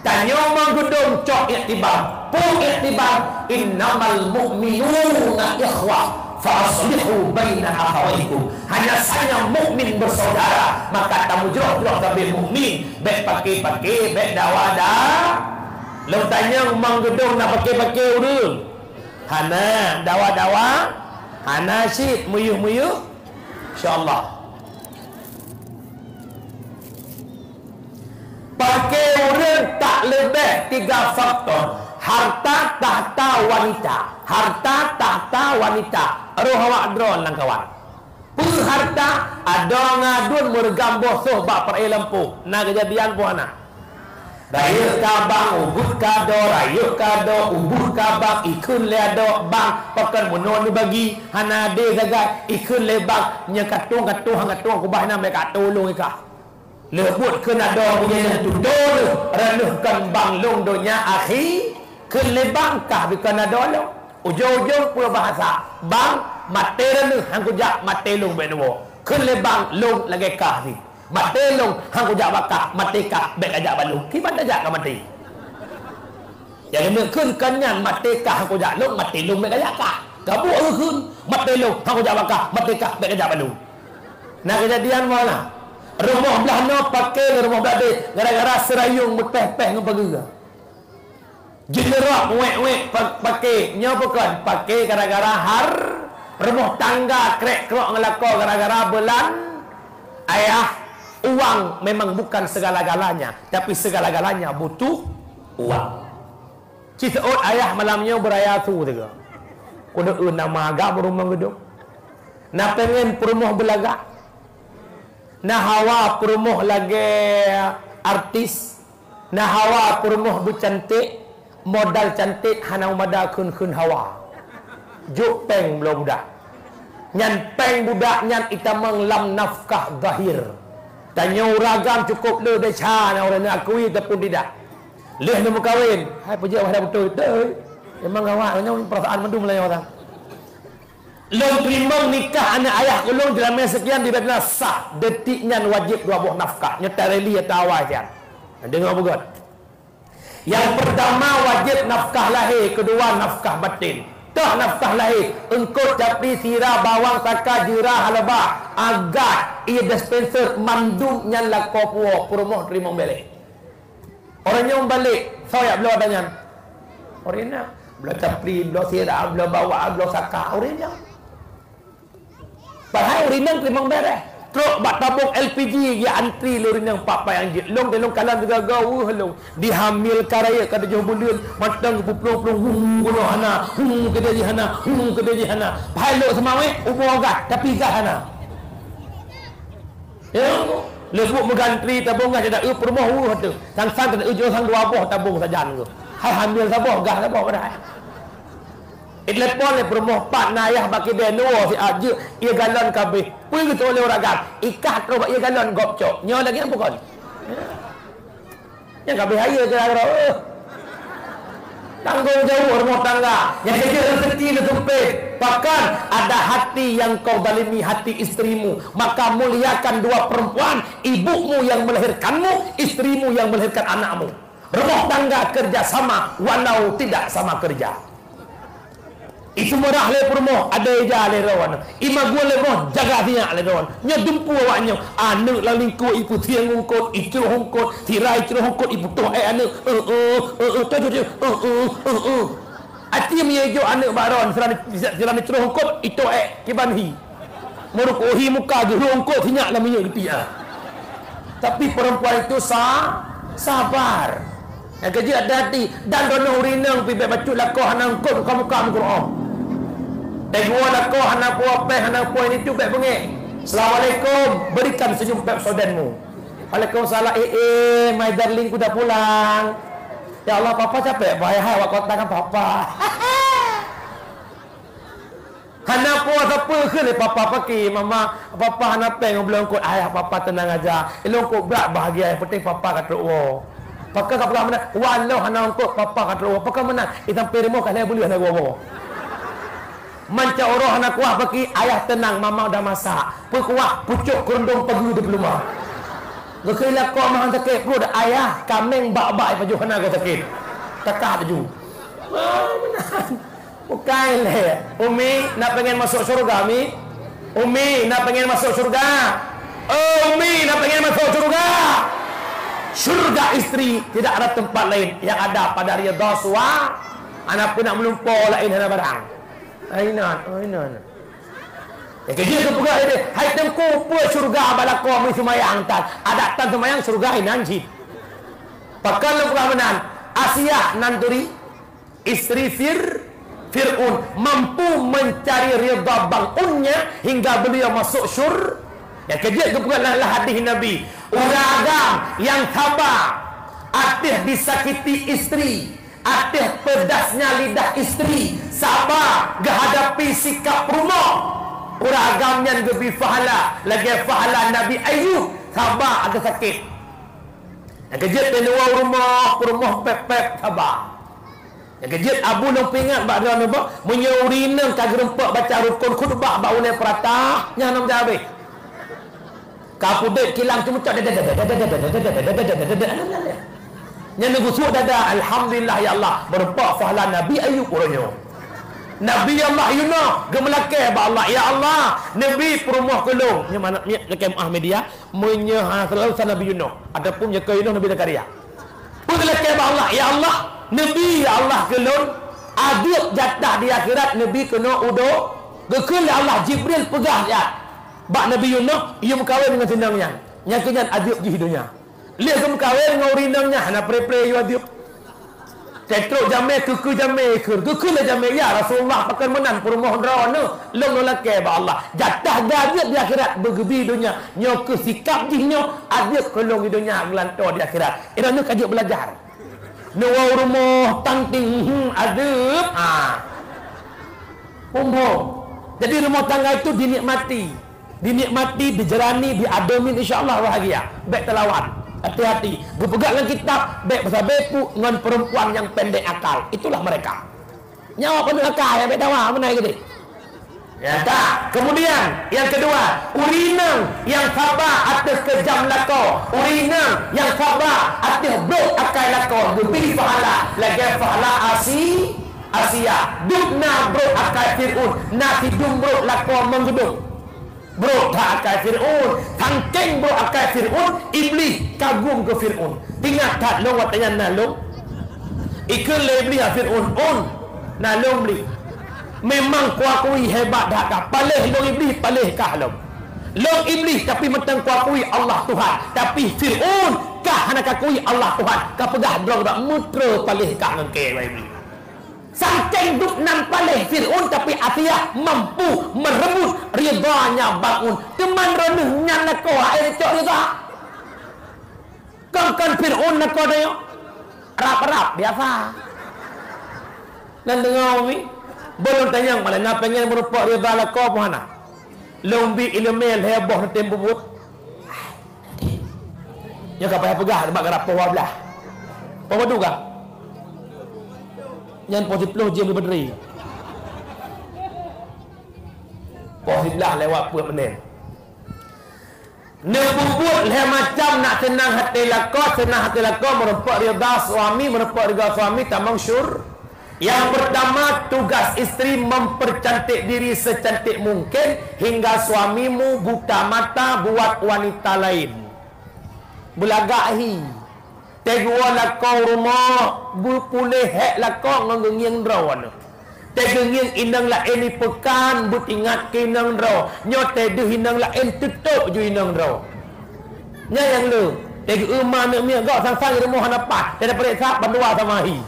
Tanyoe Meugundong cok iktibar. Peue iktibar? "Innamal mu'minuna ikhwah, fa aslihu baina akhawaikum." Hanya saja mukmin bersaudara, maka tamujroh-jroh sabe mukmin. Bèk paké-paké, bèk dawa-da. Lôn tanyong Meugundong na paké-paké ureueng? Hana. Dawa-dawa? Hana cit. Meuyeuh-meuyeuh? Insya Allah. Paké ureueng tak leubeh tiga faktor, harta, tahta, wanita. Harta, tahta, wanita. Roh awak droe lam kawan. Peue harta? Adoe ngon aduen meureugam boh soh bak peureulèe lampôh. Na keujadian peue hana? Rayeuk ka bang, ubeut ka adoe, rayeuk ka adoe, ubeut ka bang, ikheun lé adoe bang, pakon meunoe neubagi, hana adé sagai, ikheun lé bang, nyoe katong-katong, han katong keubah nyan bèk katulông ikah. Lheueh buet kheun adoe meunyoe nyang tutoe lheueh, reuneuh kon bang lôn donya akhi, kheun lé bang kah bukon adoe lôn. Ujong-ujong peue bahasa, bang, maté reuneuh han kujak maté lôn bèk neuwoe. Kheun lé bang lôn lagèe kah jih. Maté lôn han kujak bak kah, maté kah bèk kajak bak lôn. Kiban tajak ka maté. Nyang keuneuk kheun kon nyan maté kah han kujak lôn, maté lôn bèk kajak kah. Ka buet kheun, maté lôn han kujak bak kah, maté kah bèk kajak bak lôn. Na keujadian meunan. Rumoh blah noe paké ngon rumoh blah deh gara-gara seurayong meupèh-pèh ngon pageue. Jeuneurok wèk-wèk pa-, paké, nyoe bukon paké gara-gara har-, rumoh tangga krèk-krok ngon lakoe gara-gara beulan ayah. Uang memang bukan segala-galanya, tapi segala-galanya butuh uang. Ci seuôt ayah malam nyoe beuraya su teuga. Keuneuk eu nama agam rumoh geudong. Na pengen peurumoh beulagak. Na hawa peurumoh lagèe artis. Na hawa peurumoh beucanték, modal canték hana meumada kheun-kheun hawa. Jok péng bloe budak. Nyan péng budak nyan itamong lam nafkah zahir. Tanyoe ureueng agam cukôp le desya na ureueng neuakui ataupun tidak. Lheueh neumeukawen, hai peujeuet wahai beutôi, beutôi. Memang awak nyoe perasaan mandum meulayeue orang. Lôn teurimong nikah aneuk ayah ulôn diramé seukian di Baitul sah. Detik nyan wajéb dua boh nafkah. Nyoe tareli atau awai sian. Deungoe beugöt. Nyang peurtama wajéb nafkah lahé, keudua nafkah baten. Toh nafkah lahé, eungkôt, capli, sira, bawang, saka, jeura, halaba, agat, ie dispenser, mandum nyan lakoe puwoe, peurumoh teurimong bèrèh. Ureueng nyoe balek, soe jak bloe ata nyan? Ureueng inong. Bloe capli, bloe sira, bloe bawang, bloe saka, ureueng inong. Padahai ureueng inong teurimong bèrèh. Trok bak tabong L P G, geantri lé ureueng inong pat-pat nyang jeuet. Lôn, lôn kalon sigoe-goe, weueh lôn. Dihamil ka rayeuk ka tujoh buleuen, mantong geupeuplong-plong, hu, keunoe hana, hu, keudeh jih hana, hu, keudeh jih hana. Padahai lôn seumawét, umu gah, tapi gah hana. Ya, lé buet meugeantri tabong gah, taeu peurumoh weueh teuh. Sang-sang taeu jih sang dua boh tabong sajan geuh. Hai hamil saboh, gah saboh padahai. Itelepon lé peurumoh, "Pat na ayah bak kidée neuwoe siat jeuet, ie galon ka abéh." Peue geutôh lé ureueng agam? Ikah troh bak ie galon gob cok. Nyoe lagée nyan bukon? Nyang ka abéh aie kira-kira, eh. Tanggong jaweueb rumoh tangga. Nyang keujeuet rezeki neuteumpéh. Pakon? Ada hati yang kau zalimi, hati istrimu. Maka muliakan dua perempuan, ibumu yang melahirkanmu, istrimu yang melahirkan anakmu. Rumah tangga kerja sama walau tidak sama kerja. Iseumurah lé peurumoh, ada ija lé droe. Imagun lé peurumoh, jaga sinyak lé droe. Nyoe dumpeue awak nyoe, aneuk lam lingkô ipeusieng eungkôt, icroh eungkôt, sira icroh eungkôt, iputôh ék aneuk. Eh, eh, eh, eh, tu, tu, tu. Eh, eh, eh, eh. Aci meujok aneuk bak droe, sira, sira icroh eungkôt, itoh ék kiban hi. Meureukohi muka geuh, eungkôt sinyak lam minyeuk geupiah. Tapi perempuan itu sa-, sabar. Nyang keujeuet hati-hati, dan droeneuh ureueng inong pih bèk bacut lakoe hana eungkôt muka-muka meukeureuoh. Teungoh lakoe hana peue péng, hana peue ini tu bèk beungéh. "Assalamualaikum, berikan senyum Pepsodentmu." "Waalaikumsalam, eh, eh, my darling, kuda pulang." "Ya Allah, papa capek, bah, hai, hai, awak kota kan papa." Hana peue sapeue kheun lé papa paki, "Mama, papa hana péng ngon bloe eungkôt." "Ayah, papa teunang aja. Ilôn eungkôt brat bahagia, nyang penting papa ka trok woe." Pakon ka peugah meunan, "Walau hana eungkôt, papa ka trok woe." Pakon meunan, "Di sampéng rumoh ka lhèe buleuen hana woe-woe." Manca uroe hana kuah paki, "Ayah teunang, mama udah masak." Peukuah, pucôk keureudueng pageue di peuluma. Geukheun lakoe meuhan sakét pruet, "Ayah, kaméng bak-bak ipajoh hana goe sakét." Takah laju. Wah, meunan. Bukan lé. "Umi, nak pengen masuk surga, Mi? Umi, nak pengen masuk surga? Oh, Umi, nak pengen masuk surga?" Surga istri tidak ada tempat lain, yang ada pada ridha sua-, hana peue nak meulumpoe laén hana barang. Ainan, ainan. Ya, keujeuet geupeugah lé, "Hai Teungku, peue surga bak lakoe meuseumayang tan? Adak tan seumayang surga inan cit." Pakon lôn peugah meunan? Asiah nan turi. Istri Fir-, Fir'aun mampu mencari ridha Bang Un-nya hingga beliau masuk syur-, nyang keujeuet geupeugah lam hadis Nabi, ureueng agam nyang saba ateueh disakiti istri, ateueh pedasnya lidah istri, saba geuhadapi sikap rumoh, ureueng agam nyan geubri pahala lagèe pahala Nabi Ayub saba ateueh sakét. Nyang keujeuet teuh neuwoe u rumoh, peurumoh pép-pép saba. Nyang keujeuet abu lôn peuingat bak droeneuh, meunyoe ureueng inong ka geurumpok baca rukon khutbah bak ulèe peuratah, nyan hana meujahabéh. Ka pudek kilang teumeucok, nyan neugusuk dada, "Alhamdulillah, ya Allah, meurumpok pahala Nabi Ayub uroe nyoe." Nabi Allah Yunus geumeulakèe bak Allah, "Ya Allah, neubi peurumoh keu lôn." Nyoe mangat miet lakèe meu'ah media. Meunyoe hana seuleusoe Nabi Yunus, ataupun meunyoe keu Yunus Nabi Zakaria. Peue geulakèe bak Allah, "Ya Allah, neubi, ya Allah, keu lôn azeueb jatah di akhirat, neubi keunoe u do-." Geukheun lé Allah, Jibril peugah siat bak Nabi Yunus, "Yue meukawen ngon si inong nyan, nyang keu nyan azeueb jih donya." Lheueh geumeukawen ngon ureueng inong nyan, hana pre-pre yue azeueb. Teutrok jamé, keu-keu jamé kheun. Geukheun lé jamé, "Ya Rasulullah, pakon meunan peurumoh droeneuh? Lôn lakèe bak Allah, jatah geuazeueb di akhirat beugeubri donya. Nyoe keuh sikap jih nyoe, azeueb keu lôn di donya, geulantoe di akhirat." Droeneuh ka jeuet beulajar. Neuwoe u rumoh, tang ting, hmm, azeueb. Ha. Bumbong. Jadi, rumah tangga itu dinikmati. Dinikmati, dijalani, diadomin, insya Allah bahagia. Bèk teulawan. Hati-hati. Geupeugah lam kitab, bèk beusabé puk ngon perempuan yang pendek akal. Itulah mereka. Nyoe peunuh akal, ya, bèk dawa, meunan geude. Ya, tak. Kemudian, yang kedua, ureueng inong nyang saba ateueh keujam lakoe, ureueng inong nyang saba ateueh brok akai lakoe, geubri pahala lagèe pahala Asi-, Asia. Dum na brok akai Fir'aun, na sidum brok lakoe meugeudong. Brok that akai Fir'aun. Sangkeng brok akai Fir'aun, Iblih kagum keu Fir'aun. Ingat that lôn watèe nyan na lôn. Ikheun lé Iblih, "Ya Fir'aun, un, na lôn Iblih. Memang kuakui hebat that kah. Paléh lôn Iblih, paléh kah lôn. Lôn Iblih, tapi mantong kuakui Allah Tuhan. Tapi Fir'aun kah hana kakui Allah Tuhan. Kapeugah droe-droe meutrô paléh kah ngon kèe Iblih." Sangkeng dum nan paléh Fir'aun, tapi Asia mampu merebut ridhanya Bang Un. Teuma droeneuh nyan lakoe, hai cok ridha. Kon-kon Fir'aun lakoe tanyoe. Rab-rab biasa. Nan deungö mi, beu lôn tanyong, malah na pengen meurumpok ridha lakoe peue hana? Lôn bi ileumèe lhèe boh neutem bubuet. Nyoe ka payah peugah, bak geurap poh dua belas. Poh padum kah? Nyan poh siplôh jeuem leubeh dari. Poh siblaih lewat peuet menit. Neupeubuet lhée macam nak seunang até lakoe, seunang até lakoe, meurumpok ridha suami, meurumpok ridha suami tamong syur-, Yang pertama, tugas istri mempercantik diri secantik mungkin hingga suamimu buta mata buat wanita lain. Beulagak hi. Teugeue lakoe rumoh, beupuléh hék lakoe ngon geungieng droe. Teugeungieng inong laén di peukan, beutingat keu inong droe. Nyoe teuh deuh inong laén, teutôp ju inong droe. Nyan nyang le, teugeue ma aneuk miet gob sang-sang di rumoh hana paih, teuh pareksa bandua sama hi.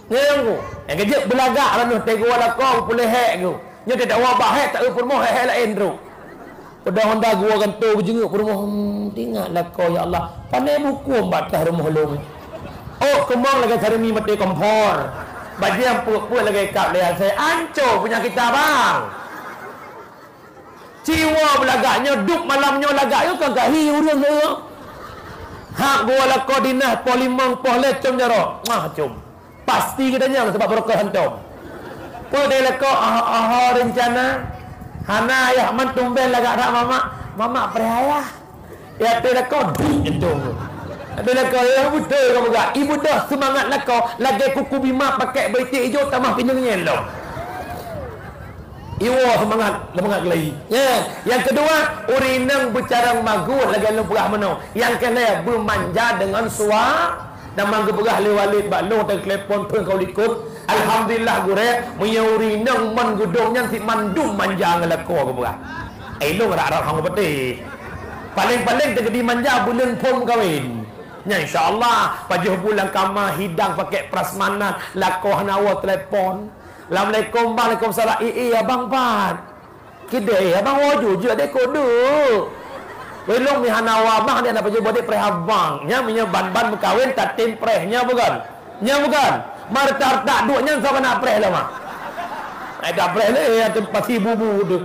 Nyan nyang ku, nyang keujeuet beulagak lom nyoe teugeue lakoe, beupuléh hék geuh. Nyoe teuh tawoe bah hék, taeu peurumoh hék-hék laén trok. Peudong honda geuwoe gantoe beujeungeuk peurumoh, hmm, teuingat lakoe, ya Allah, pané bukôm bak ateueh rumoh lôn. Ôk keumong lagée sarimi maté kompor. Bajée peuet-peuet lagée kab lé asèe, ancô peunyakét abang. Ci woe beulagak nyoe, duek malam nyoe lagak nyoe ka gahi ureuëng nyoe. Hak geuwoe lakoe dinas poh limong poh lhée com jaroe. Mah com. Pasti geutanyoe sabab barokah hantom. Peue teuh lakoe, oh, oh, rencana. Hana ayah, man tumben lagak that mamak. Mamak preh ayah. Ya teuh lakoe duek hantom. Teuh lakoe ya beutôi ka peugah. Ibu dah seumangat lakoe lagée kuku bima pakai beuiték ijo tamah pineung nyelong. Iwoe seumangat, seumangat geulai. Ya, nyang keudua, ureuëng inong beucarông magôt lagée lôn peugah meunoe. Nyang keulhée beumanja deungon sua-, Teuma geupeugah lé Walid bak lôn, teutelepon phon ka likot. Alhamdulillah gurée, meunyoe ureuëng inong mon geudong nyan cit mandum manja ngon lakoe geupeugah. Eh, lôn rab-rab hong peutéh. Paléng-paléng teukeudi manja buleuen phon meukawen. Nyan insya Allah, pajoh buleuen kama hidang pakai prasmanan, lakoe hana woe telepon. Assalamualaikum, Bang. Waalaikumsalam. Eh, eh, abang pat? Kideh, abang woe ju jeuet deh kok deuk. Wéh lôn mi hana woe abang, dia na pajoh bodeh preh abang. Nya meunyoe ban-ban meukawen tatem preh, nya bukan? Nya bukan? Marta-rta duek nyan soe keuneuk preh lom ah. Ai dah preh lé, ya, tempat ibu-bu tu.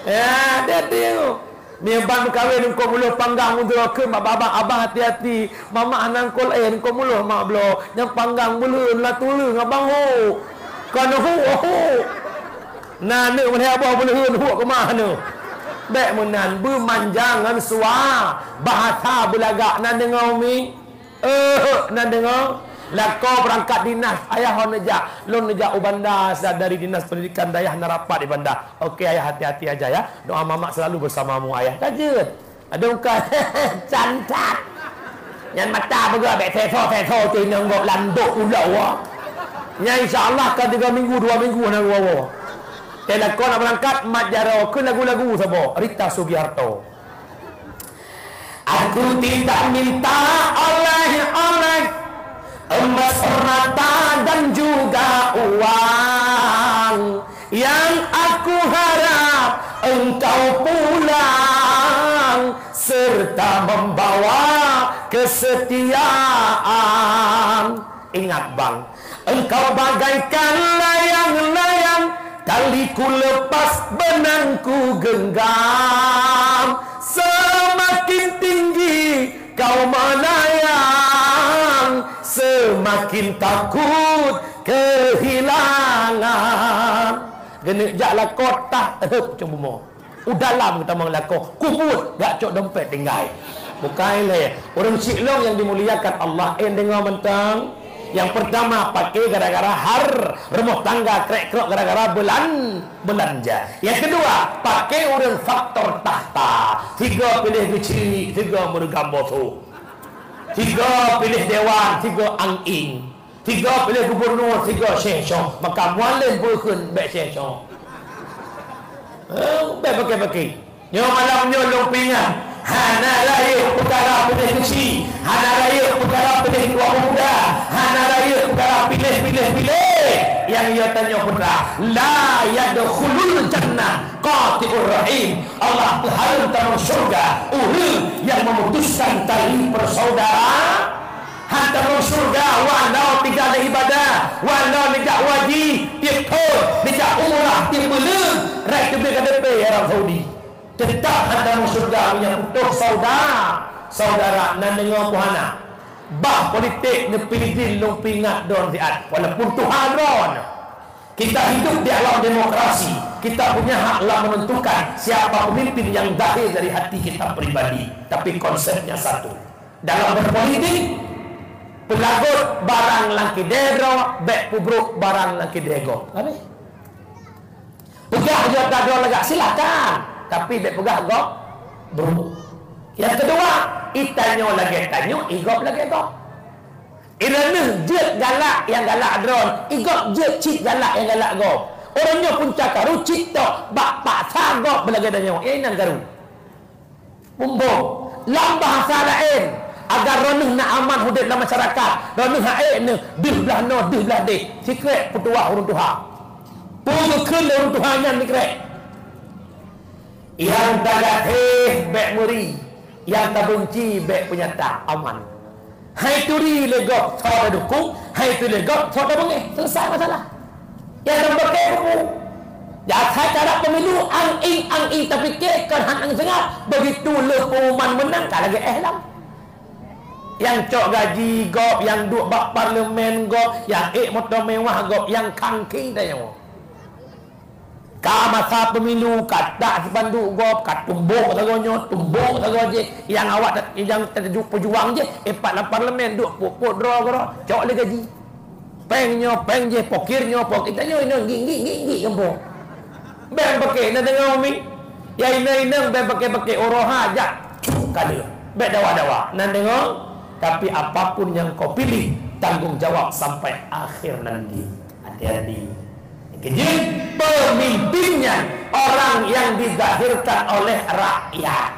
Ya, dia, dia. Miban meukawen eungkôt muloh panggang meudroe kheun bak abang, "Abang, hati-hati, mamak hana eungkôt laén, eungkôt muloh mak bloe, nyang panggang beuleuheun latuleueng abang hok." Kon hok, hok. Na aneuk meulhèe boh beuleuheun hok keumah neuh. Bèk meunan, beumanja ngon sua, bahasa beulagak na deungoe mi. Eh, na deungoe? Lakoe beurangkat dinas, ayah ho neujak. Lôn neujak u Banda, sa dari Dinas Pendidikan Dayah na rapat di Banda. Oke, ayah, hati-hati aja ya. Doa mamak selalu bersamamu, ayah. Ka jeuet. Adoe ka can that. Nyan mata peugah bèk seso-seso cit inong gob landok ulau. Nyan insya Allah ka tiga minggu, dua minggu hana geuwoe-woe. Teuh lakoe nak beurangkat, mat jaroe keu lagu-lagu saboh. Rita Sugiharto. Aku tidak minta oleh-oleh, emas, permata, dan juga uang. Yang aku harap engkau pulang serta membawa kesetiaan. Ingat, Bang, engkau bagaikan layang-layang, tali ku lepas, benang ku genggam. Semakin tinggi kau melayang, semakin takut kehilangan. Geuneuk jak lakoe tah, teuheup cong bumoe. U dalam geutamong lakoe, kubuet gak cok dompet tinggai. Bukai lé, ureuëng siklong yang dimuliakan Allah, eh, deungoe mantong. Yang pertama, pakai gara-gara har, rumah tangga krek-krok gara-gara belan-, belanja. Yang kedua, pakai ureuëng faktor tahta. Tiga pilih geuchik, tiga meureugambo su. Tiga pilih dewan, tiga angin. Tiga pilih gubernur, tiga syeh syok. Maka mualem peukeun bèk syeh syok. Eh, bèk pakai-pakai. Nyoe malam nyoe lôn peuingat. Hana rayeuk peukara pilih keuchik, hana rayeuk peukara pilih dua pemuda, hana rayeuk peukara pilih, pilih, pilih. Nyang ya tanyoe putra, la yadkhulul jannah qati'ur rahim. Allah peuhareuem tamong syurga ureuëng nyang memutuskan tali persaudaraan. Hantom syurga walau tinggai ibadah, walau neujak haji tiep thon, neujak umrah tiep buleuen, rot teubiet ka teupeu Arab Saudi. Teutap hantom syurga meunyoe putôh sauda-, saudara nan deungoe puhana. Bah politik neupilih jih lôn peuingat droen siat, walaupun tuha droen. Kita hidup di alam demokrasi. Kita punya hak lah menentukan siapa pemimpin yang lahir dari hati kita pribadi. Tapi konsepnya satu. Dalam berpolitik, peulagot barang nyang keu droe, bèk peubrôk barang nyang keu gob. Habis. Peugah jeuet droe lagak, silakan. Tapi bèk peugah gob brôk. Nyang keudua, i tanyoe lagèe tanyoe, i gob lagèe gob. I droeneuh jeuet galak nyang galak droe, i gob jeuet cit galak nyang galak gob. Ureueng nyoe punca karu cit tok, bak paksa gob beulagèe tanyoe. Nyan karu. Muphom. Lam bahasa laén, agar droeneuh na aman udép lam masyarakat, droeneuh han ék neuh deuh blaih noe, deuh blaih déh, sikrek peutuwah ureueng tuha. Peue geukheun lé ureueng tuha nyan sikrek. Nyang tagaséh bèk meuri, nyang tabeunci bèk peunyata, aman. Hai turi lé gob soe tadukong, hai turi lé gob soe tabeungéh. Selesai masalah. Nyang tapaké buku. Asai cara pemilu, ang-ing, ang-ing tapike kon han ang seungab. Begitu lheueh pengumuman menang, ka lagèe éh lam. Nyang cok gaji gob, nyang duek bak parlemen gob, nyang ék moto mewah gob, nyang kangking tanyoe. Ka masa pemilu, ka tak sipanduk gob, ka tumbok sagoe nyoe, tumbok sagoe jéh. Nyang awak ta-, nyang taju-, peujuang jéh, eh, pat lam parlemen duek pok-pok droe keudroe, cok lé gaji. Péng nyoe, péng jéh, pokir nyoe, pokir tanyoe, inong gik, gik, gik, gik gampông. Bèk paké, na deungö mi? Ya inong-inong bèk paké-paké, uroe ha jak, cuk, ka lheueh. Bèk dawa-dawa, na deungö? Tapi apapun yang kau pilih, tanggung jawab sampai akhir nanti. Hati-hati. Keujeuet pemimpin nyan orang yang dizahirkan oleh rakyat.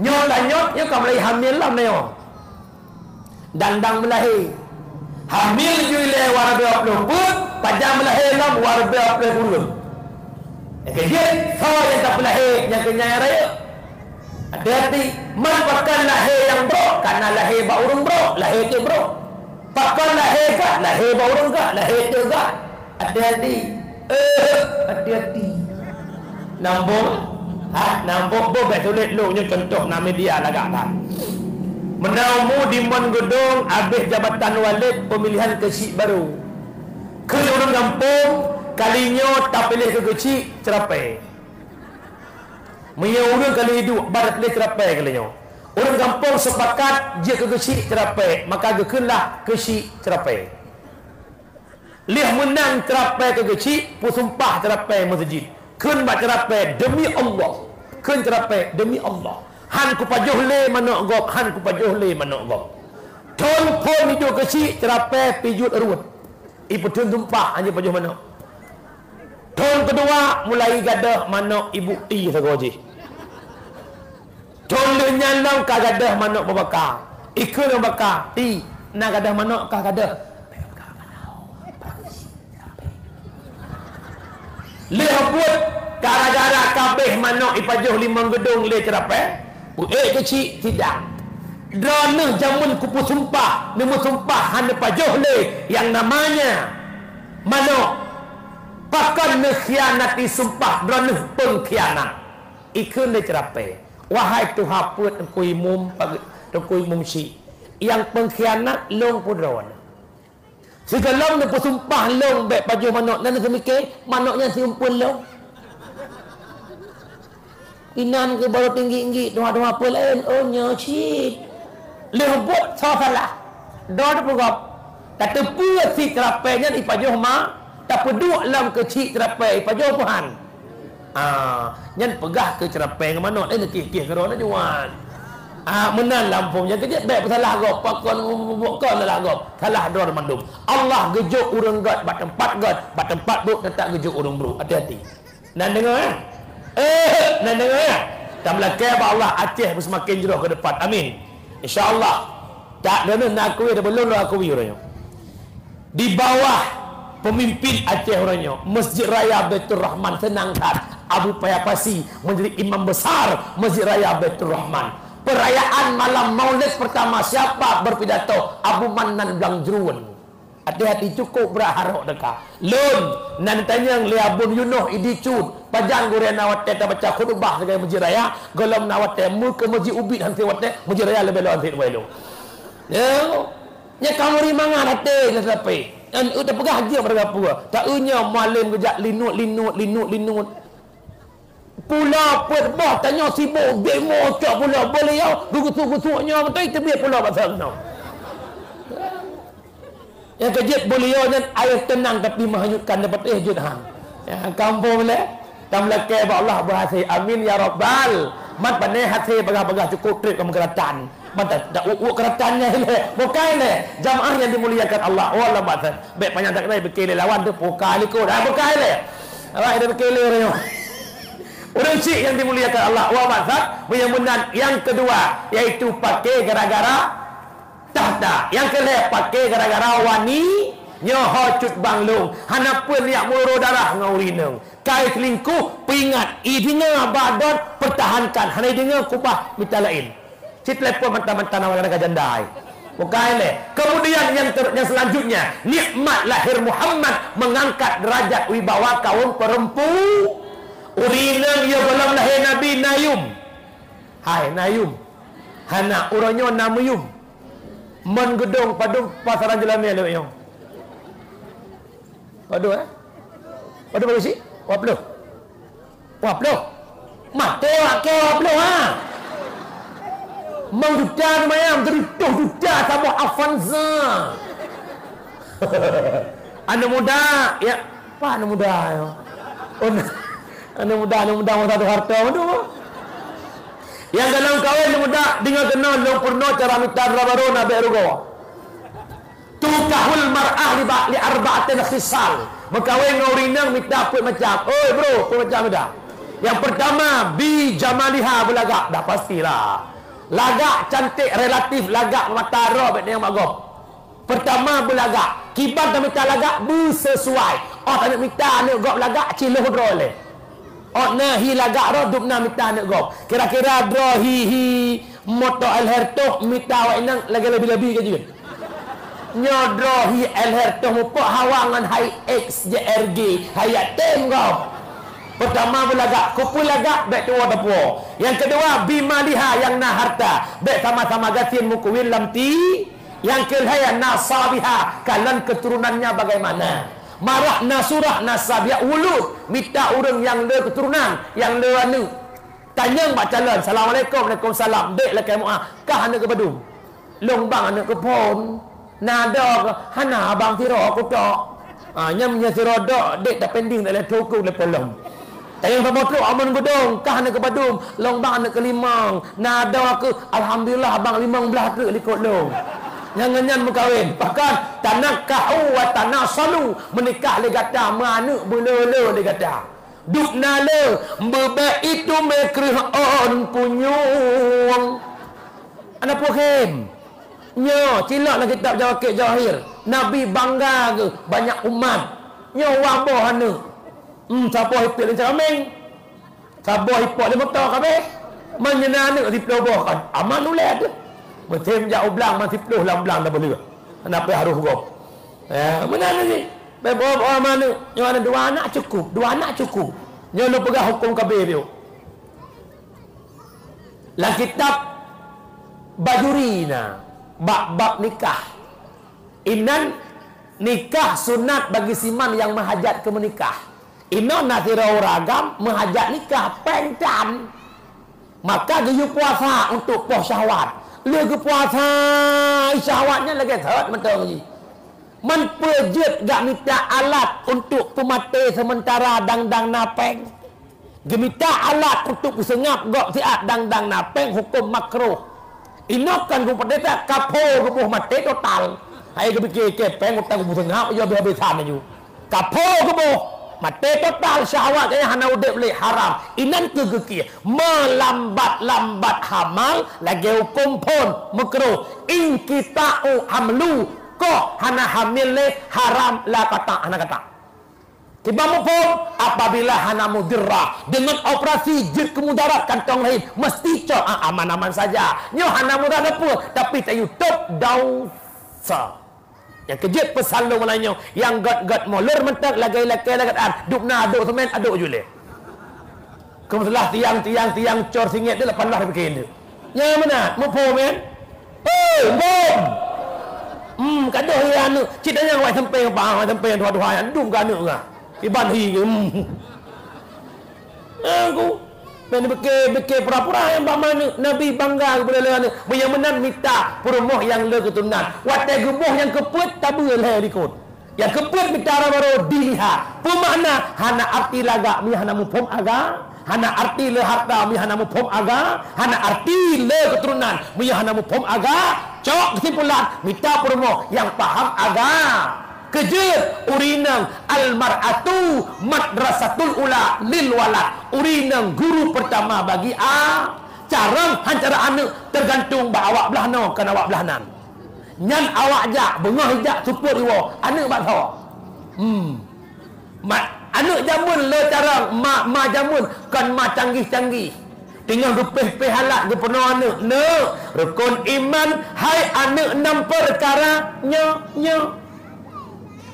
Nyoe tanyöt, nyoe ka mulai hamil lah nyoe. Dang-dang meulahé. Hamil ju ilèe wareubieng ploh peuet, pajan meulahé lom wareubieng ploh buleuen. Keujeuet, soe nyang tapeulahé nyang keu nyan rayeuk. Hati-hati, man pakon lahé nyang brok, kana lahé bak ureueng brok, lahé teuk brok. Pakon lahé gak, lahé bak ureueng gak, lahé teuk gak. Hati-hati. Eh, hati-hati. Nambong, ha, nambong boh bèk sulet lôn nyoe contoh na media lagak that. Meunan umu di Mon Geudong abéh jabatan walét pemilihan keuchik barô. Kheun ureueng gampông, kali nyoe tapiléh keu keuchik Ceurapèe. Meunyoe ureueng ka lheueh iduek, bah tapiléh Ceurapèe kali nyoe. Ureueng gampông seupakat jeuet keu keuchik Ceurapèe, maka geukheun lah keuchik Ceurapèe. Lheueh meunang Ceurapèe keu keuchik, peusumpah Ceurapèe meuseujid. Kheun bak Ceurapèe, "Demi Allah." Kheun Ceurapèe, "Demi Allah. Han kupajoh lé manok gob, han kupajoh lé manok gob." Thon phon iduek keuchik, Ceurapèe pijuet ruet. Ipeutheun sumpah, han jipajoh manok. Thon keudua mulai gadôh manok ibukti sagoe jih. Thon lheueh nyan lom ka gadôh manok beubaka. Ikheun nyang baka, "Ti, na gadôh manok kah gadôh?" Lheueh buet, gara-gara ka abéh manok ipajoh limong geudong lé Ceurapèe, peuék keuchik sidang. Droeneuh jameun kupeusumpah, neumeusumpah hana pajoh lé nyang namanya manok. Pakon neukhianati sumpah droeneuh peungkhianat? Ikheun lé Ceurapèe, "Wahai tuha peuet Teungku Imum, Teungku Imum Syik, nyang peungkhianat lôn peue droeneuh. Sigohlom neupeusumpah lôn bèk pajoh manok, na neuseumiké manok nyan siumpun lôn. Inan keuh barô teunggik-nggik tuha-tuha peue laén, oh nyoe cit." Lheueh buet soe salah? Droe teupeugöt. Tateupeue si Ceurapèe nyan ipajoh ma, tapeuduek lam keuchik Ceurapèe ipajoh peuhan. Ah, nyan peugah keu Ceurapèe ngon manok, eh, neukieh-kieh keudroe neujuan. Ah, meunan lampôh nyan keujeuet bèk peusalah gob, pakon kon salah gob, salah droe mandum. Allah geujok ureueng gèt bak teumpat gèt, bak teumpat brôk teutap geujok ureueng brôk. Hati-hati. Na deungö, eh? Eh, na deungö, eh? Tameulakèe bak Allah Aceh beuseumaken jroh keu depan. Amin. Insya Allah. Tak deungon na akui, ada belum lo akui uroe nyoe. Di bawah pemimpin Aceh uroe nyoe, Masjid Raya Baitur Rahman seunang that. Abu Paya Pasi menjadi imam besar Masjid Raya Baitur Rahman. Perayaan malam Maulid pertama siapa berpidato? Abu Mannan Blang Jruen. Hati-hati, cukup brat harok teuka. Lôn, nan tanyong lé Abon Yunus Idi Cut, pajan gurèe na watèe tabaca khutubah sagai Masjid Raya, gohlom na watèe, meukeu Masjid Ubit han sit watèe, Masjid Raya leubeh lôn han sit watèe lôn. Nyoe, nyoe ka meuri mangat até ngon seulapèe. Nyan eu tapeugah jeuet meureuga peue. Ta eu nyoe mualem geujak linut, linut, linut, linut. Pula peuet boh tanyoe sibok demo cok pula beuliau geugusuk-gusuk nyoe beutôi teubiet pula bak sang nyoe. Nyang keujeuet beuliau nyan air tenang tapi menghanyutkan dapat eh jeuet han. Ya, kampung le. Tam lakée bak Allah beuhasé. Amin ya rabbal. Mat pané hasé bagah-bagah cukup trép ka meukeuratan. Mat dak uek-uek keuratan nyan le. Bukai le. Jamaah yang dimuliakan Allah. Wallah mat. Bek panyang tak kenai bekele lawan tu bukai likot. Dah bukai le. Awak dah bekele orang. Ureuëng syik yang dimuliakan Allah. Wa maksud, meunyoe meunan yang kedua, yaitu pakai gara-gara tahta. Yang keulhée pakai gara-gara wani, nyoe ho cut bang lông. Hana peue niat meuroro darah ngon ureuëng inong. Kai selingkuh, peuingat, ideungoe badon, pertahankan. Hana ideungoe kubah mita laén. Cit telepon mantah-mantah nama raga janda ai. Bukai le. Kemudian yang ter, yang selanjutnya, nikmat lahir Muhammad mengangkat derajat wibawa kaum perempu. Ureuëng inong ya gohlom lahé Nabi na yum. Hai, na yum. Hana, uroe nyoe na meuyum. Mon geudong padum pasaran jeulamé lé nyoe. Padum, eh? Padum baru si? Dua puluh. Dua puluh. Maté wak keu dua puluh, ha? Meujuta lumayan, tujoh juta saboh Avanza. Aneuk muda, ya. Apa aneuk muda, ya? Oh, aneuk muda, aneuk muda masa tu harta, aduh. Yang dalam kawin aneuk muda, deungoe keunoe, lôn peurunoe cara mita droe barô na bèk rugoe. Tukahul mar'ah li ba-, li arba'atin khisal. Meukawen ngon ureueng inong mita peuet macam. Oi, bro, peuet macam mita. Yang pertama, bi jamaliha beulagak. Dah pastilah. Lagak cantik relatif lagak mata droe bak nyang mak gob. Pertama beulagak. Kiban tamita lagak beusesuai. Oh, taneuk mita aneuk gob lagak, cilôh droe lé. Oh, na hi lagak droe, dum na mita aneuk gob. Kira-kira droe hi, hi moto L H R toh mita awak inong lagèe lebi-lebi ka jeuet. Nyoe droe hi L H R toh mupok hawa ngon Hilux J R G, hai yatim gob. Pertama beulagak, kupeue lagak, bèk tuwoe tapuwoe. Yang kedua, bimaliha, nyang na harta, bèk sama-sama gasien meukuwin lam ti. Yang kelhèe, nasabiha, kalon keturunannya bagaimana. Marah nasurah nasabiha wulud, mita ureueng nyang le keturunan, nyang le aneuk. Tanyong bak calon, "Assalamualaikum." "Waalaikumsalam." "Dek, lakèe meu'ah, kah aneuk keu padum?" "Lôn bang aneuk keu phôn." "Na droe kah?" "Hana, abang sidroe kutok." "Ah, nyan meunyoe sidroe dok, dek tapending dak lhèe thôn keu lhèe polom." Tanyong saboh trok, "Amon geudong, kah aneuk keu padum?" "Lôn bang aneuk keu limong." "Na droe kah?" "Alhamdulillah, abang limong blaih treuk likot lôn." Nyan ngon nyan meukawen. Bahkan, tanakahu wa tanasalu, meunikah lé gata, meuaneuk beuleu-leu lé gata. Dum na le, beubek itu meukreueh ôn punyueng. Aneuk puhem. Nyoe, cilok lam kitab Jawakir Jawahir. Nabi bangga geuh banyak umat. Nyoe wak boh aneuk. Hmm, saboh ipek leuncah kameng. Saboh ipok lé moto kabeh. Meunyoe na aneuk siplôh boh kan. Aman ulèe tu. Meusém jak u blang, man siplôh lam blang dah boleh. Kenapa harus gob? Eh, meunan lagèe. Bèk boh-boh aneuk. Nyoe aneuk dua anak cukup, dua anak cukup. Nyoe lôn peugah huköm kabeh piôh. Lam kitab Bajuri na bab-bab nikah. Inan nikah sunat bagi siman nyang meuhajat keu meunikah. Inoe na sidroe ureueng agam meuhajat nikah, péng tan. Maka geuyue puasa untuk poh syahwat. Lheueh geupuasa, syahwat nyan lagèe sot mantong jih. Man peue jeuet gak mita alat untuk peumaté seumeutara dang-dang na péng. Geumita alat untuk peuseungab gob siat dang-dang na péng huköm makruh. Inoe kan geupeudeta kaphô geuboh maté total. Hai geupike kepeng utang geuboh seungab, yo habéh-habéh that laju. Kaphô geuboh, maté total syahwat gaya hana udeb lé, haram. Inan keuh geukie meulambat-lambat hamal lagèe huköm phôn, makruh. Inqita'u hamlu, koh hana hamil lé, haram la qata', hana qata'. Kiban muphom, apabila hana mudirrah, deungon operasi jeuet keu mudarat kantong rahim, meusti cot, ah, aman-aman saja. Nyoe hana mudarat peue, tapi tayue tôb dosa. Nyang keujeuet peusan lôn malam nyoe, nyang gét-gét molor mantong lagèe lakèe lagèe an, dum na adôk seumén, adôk ju lé. Keu masalah tiang-tiang, tiang cor singét tu lapan blah pike indeuek. Nyan meunan, muphom kan? Hei, muphom! Hmm, ka deuh ya aneuk. Cit tanyong awak sampéng apa? Awak sampéng tuha-tuha nyan dum keu aneuk ka. Iban hi ke. Hmm. Aku. Main beke-beke pura-pura nyang bak aneuk. Nabi bangga keupada lé aneuk. Meunyoe meunan mita peurumoh nyang le keuturonan. Watée geuboh nyang keupeuet tabeue lhée likot. Nyang keupeuet mita raba-raba dilihat. Peue makna? Hana arti lagak meunyoe hana muphom aga, hana arti le harta meunyoe hana muphom aga, hana arti le keuturonan meunyoe hana muphom aga. Cok keusimpulan, mita peurumoh nyang paham aga. Keujeuet, ureueng inong al-mar'atu madrasatul ula lil walad. Ureueng inong guru pertama bagi a. Carông han cara aneuk teugantung bak awak blaih noe kon awak blaih nan. Nyan awak jak, beungoh jak seupôt iwoe, aneuk bak soe? Hmm. Ma-, aneuk jameun le carông, ma, ma jameun kon ma canggih-canggih. Teungoh geupéh-péh alat geupeunoh aneuk, "Neuk, rukon iman hai aneuk nam peukara nyoe, nyoe.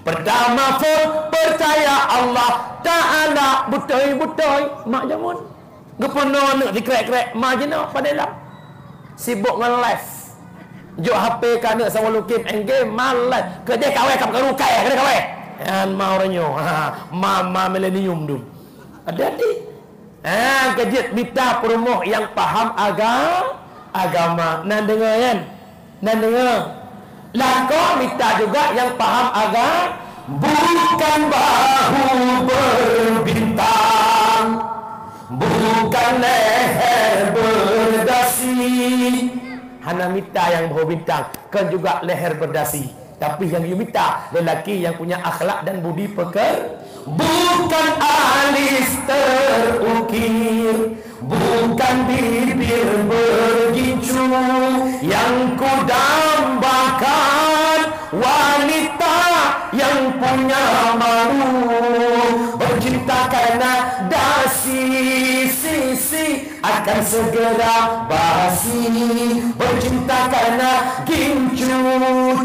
Peurtama phon peucaya Allah Taala beutôi-beutôi." Mak jameun. Geupeunoh aneuk sikrek-krek, ma jinoe padé lam. Sibok ngon live. Jok H P ka aneuk sama lukim, en game, ma live. Keudeh kawé ka karu kai, keudeh kawé. Nyan ma uroe nyoe. Ma, ma milenium dum. Hati-hati. Ha, keujeuet mita peurumoh nyang paham aga-, agama. Nan deungoe nyan. Nan deungoe, lakoe mita juga nyang paham aga-, bukan bahu berbintang, bukan leher berdasi. Hana mita nyang bahu bintang, kon juga leher berdasi. Tapi nyang yue mita lelaki nyang punya akhlak dan budi peker-, bukan alis terukir, bukan bibir bergincu yang kudambakan, wanita yang punya malu, bercinta karena dasi, si, si, akan segera basi, bercinta karena gincu,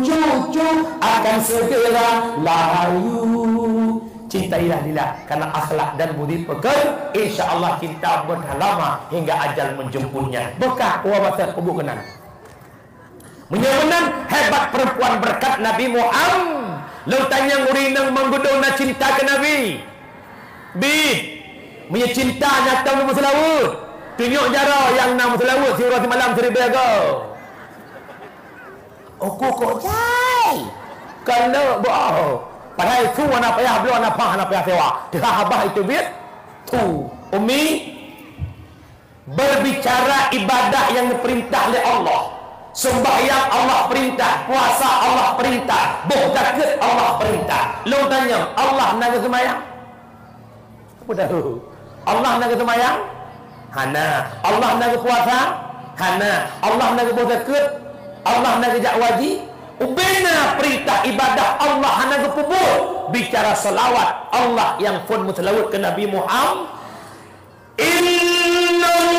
cucu, akan segera layu. Cintailah lillah karena akhlak dan budi peker-, insya Allah cinta bertahan lama hingga ajal menjemputnya. Bekah uwa batat kubu keunan. Meunyoe meunan hebat perempuan berkat Nabi Muhammad. Lôn tanyong ureueng inong manggudong na cinta keu Nabi. Bih, meunyoe cinta nyata meuseulaweuet, tunyok jaroe nyang na meuseulaweuet siuroe simalam siribèe goe. Uku kok jai. Keuneuk boh. Padahai su hana payah bloe, hana pah, hana payah sewa. Teuhah abah itu biet. Tu, Umi, berbicara ibadah yang diperintah oleh Allah. Sembahyang Allah perintah, puasa Allah perintah, boh zakeuet Allah perintah. Lôn tanyong, Allah na geuseumbahyang? Peue tahu? Allah na geuseumayang? Hana. Allah na geupuasa? Hana. Allah na geuboh zakeuet? Allah na geujak haji? Ubena peurintah ibadah Allah hana geupeubuet. Bicara seulaweuet Allah nyang phon meuseulaweuet keu Nabi Muhammad. Innallaha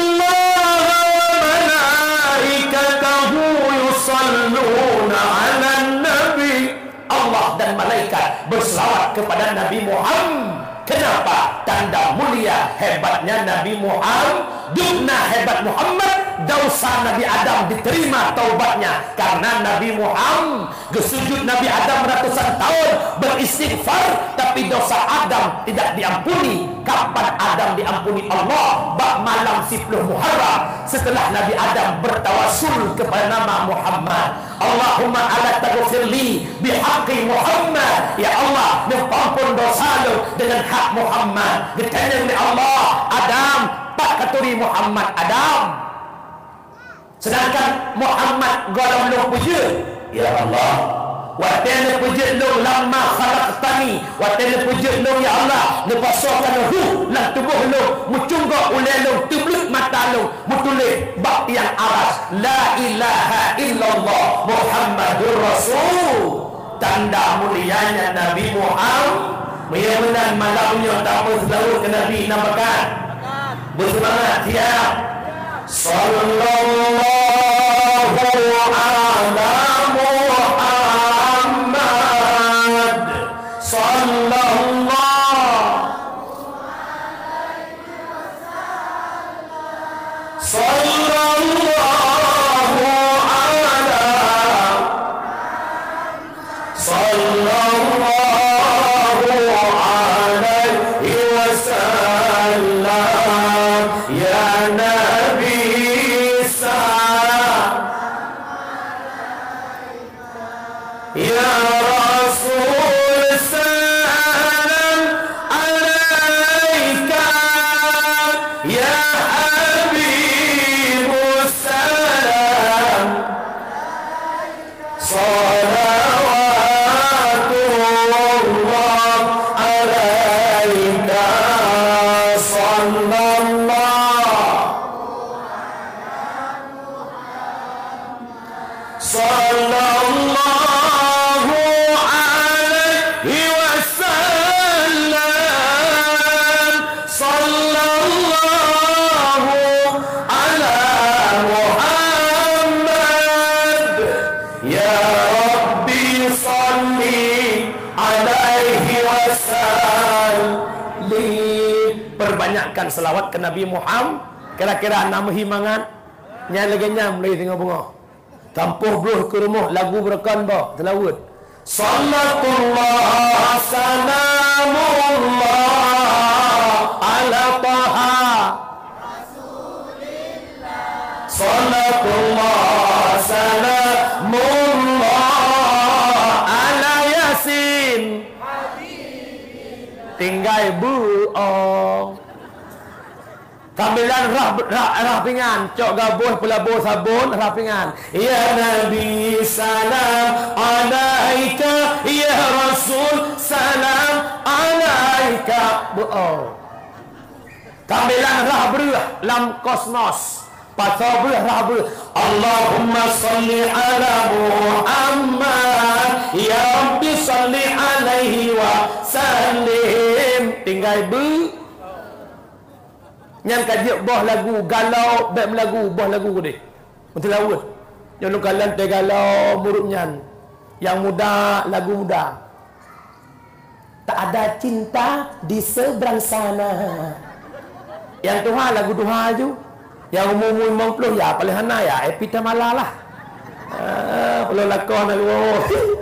wa malaikatahu yusalluna 'alan nabi. Allah dan malaikat berselawat kepada Nabi Muhammad. Kenapa? Tanda mulia hebatnya Nabi Muhammad. Dubna hebat Muhammad, dosa Nabi Adam diterima taubatnya karena Nabi Muhammad. Geusujud Nabi Adam ratusan tahun beristighfar, tapi dosa Adam tidak diampuni. Kapan Adam diampuni Allah? Bak malam siploh Muharram, setelah Nabi Adam bertawasul kepada nama Muhammad. Allahumma ala taghfirli bihaqqi Muhammad. Ya Allah, neupeuampon dosa lôn dengan hak Muhammad. Geutanyong lé Allah, "Adam, pat katuri Muhammad, Adam?" Sedangkan Muhammad gohlom lôn peujeuet, ya Allah. Watée neupeujeuet lôn lamma khalaqtani, watée neupeujeuet lôn, ya Allah, neupasoe keunoe ruh lam tuboh lôn, meucunggok ulée lôn, teubleut mata lôn, meutuléh bak tiang aras, la ilaha illallah Muhammadur Rasul. Tanda mulianya Nabi Muhammad. Meunyoe meunan malam nyoe tameuseulaweuet keu Nabi, na bakat? Beuseumangat, siap. Sallallahu ala Muhammad. Sallallahu. Sallallahu ala. Ya Nabi, sa-, ya Rasul, salam alaika, ya Habibus, salam. Salawatullah alaika, sallallahu, sallallahu alaihi wasallam, sallallahu ala Muhammad. Ya Rabbi, salli alaihi wasallim. Perbanyakkan selawat ke Nabi Muhammad. Kira-kira na meuhi mangat? Nyan lagèe nyan mulai singoh beungoh. Tampôh brôh keu rumoh, lagu beureukan boh, seulaweuet. Salatullah, salamullah ala Taha. Salatullah, salamullah ala Yasin. Tinggai beu'oh. Sambilan rhah, rhah, rhah pingan, cok gaboh peulabô sabon, rhah pingan. Ya Nabi, salam alaika, ya Rasul, salam alaika. Beu'oh. Sambilan rhah breuh lam kosmos. Pasoe breuh rhah breuh. Allahumma shalli ala Muhammad. Ya Rabbi shalli alaihi wa sallim. Tinggai beu. Nyan ka jeuet boh lagu, galau bèk meulagu, boh lagu keudeh. Meuseulaweuet. Nyoe lôn kalon teuh galau murit nyan. Nyang muda, lagu muda. Tak ada cinta di seberang sana. Nyang tuha lagu tuha ju. Nyang umu-umu limong ploh ya, paléng hana ya, Epi Tamala lah. Ah, peuloh lakoe na geuwoe.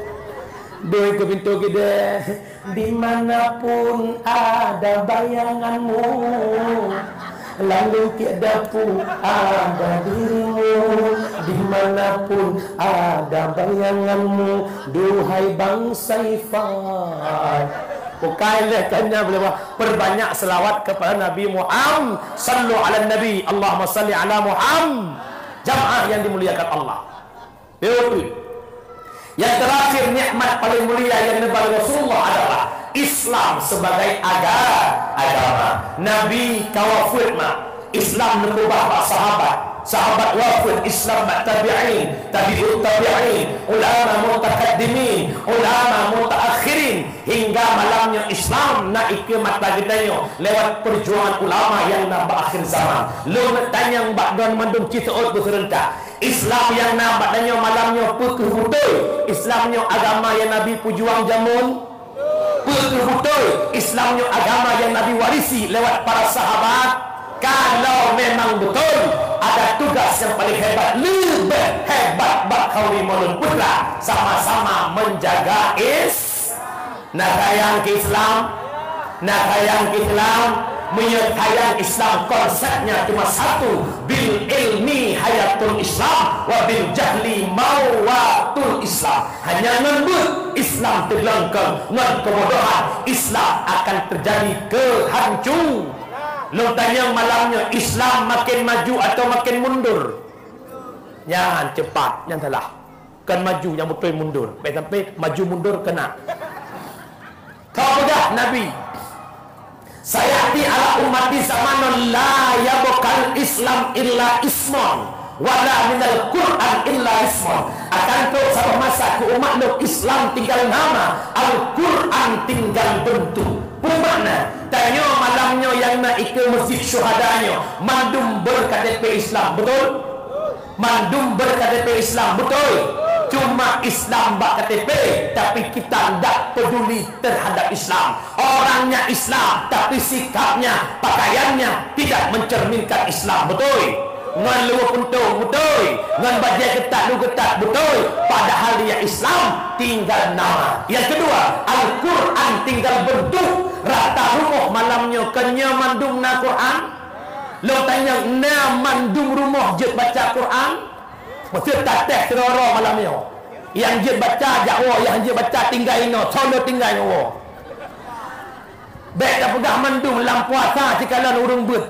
Doi keu pintoe keudè. Dimanapun ada bayanganmu, lalu tiada pun ada dirimu. Dimanapun ada bayanganmu, duhai Bang Saifan. Bukai leh kanya boleh bah, perbanyak selawat kepada Nabi Muhammad. Sallu ala Nabi. Allahumma salli ala Muhammad. Jamaah yang dimuliakan Allah. Beutôi. Yang terakhir, nikmat paling mulia yang neuba Rasulullah adalah Islam sebagai aga-, agama. Nabi ka wafeuet mak, Islam neukeubah bak sahabat. Sahabat wafeuet, Islam bak tabi'in, tabi'ut tabi'in, ulama mutakaddimin, ulama mutaakhirin, hingga malam nyoe Islam na ikeue mata geutanyoe lewat perjuangan ulama nyang na bak akhir zaman. Lôn neutanyong bak droeneuh mandum cit seuôt beuseureuntak. Islam nyang na bak tanyoe malam nyoe peu kheueh beutôi? Islam nyoe agama nyang Nabi peujuang jameun? Peu kheueh beutôi? Islam nyoe agama nyang Nabi warisi lewat para sahabat? Kalau memang beutôi, ada tugas nyang paling hebat, leubeh hebat bak Khauri Maulud Putra, sama-sama menjaga Is-, Na sayang keu Islam? Na sayang keu Islam? Meunyoe sayang Islam, konsepnya cuma satu, bil ilmi hayatul Islam, wa bil jahli mawatul Islam. Hanya ngon beuet Islam teuglengkeng, ngon keubodohan Islam akan terjadi keuhancu. Lôn tanyong malam nyoe, Islam makin maju atau makin mundur? Nyan cepat, nyan salah. Kon maju nyang beutôi mundur. Bèk sampai maju mundur keunan. Ka peugah Nabi, "Sayati ala ummati zamanun la yabqal Islam illa ismun, wala minal Qur'an illa ismun." Akan trok saboh masa keu umat lôn Islam tinggal nama, Al-Qur'an tinggal bentuk. Peue makna? Tanyoe malam nyoe nyang na ikeue Masjid Syuhada nyoe, mandum beu-K T P Islam, beutôi? Mandum beu-K T P Islam, beutôi? Cuma Islam bak K T P, tapi kita ndak peduli terhadap Islam. Orangnya Islam, tapi sikapnya, pakaiannya tidak mencerminkan Islam, beutôi? Ngon luweue puntông, beutôi? Ngon bajèe keutat, lu keutat, beutôi? Padahal dia Islam, tinggal nama. Yang kedua, Al-Quran tinggal bentuk. Rata rumoh malam nyoe, keunyoe mandum na Quran? Lôn tanyong, na mandum rumoh jeuet baca Quran? Meusti tatéh sidroe-droe malam nyoe. Nyang jeuet baca jak woe, nyang jeuet baca tinggai inoe, soe lôn tinggai ngon woe. Bék tapeugah mandum lam puasa cikalon ureuëng beuet.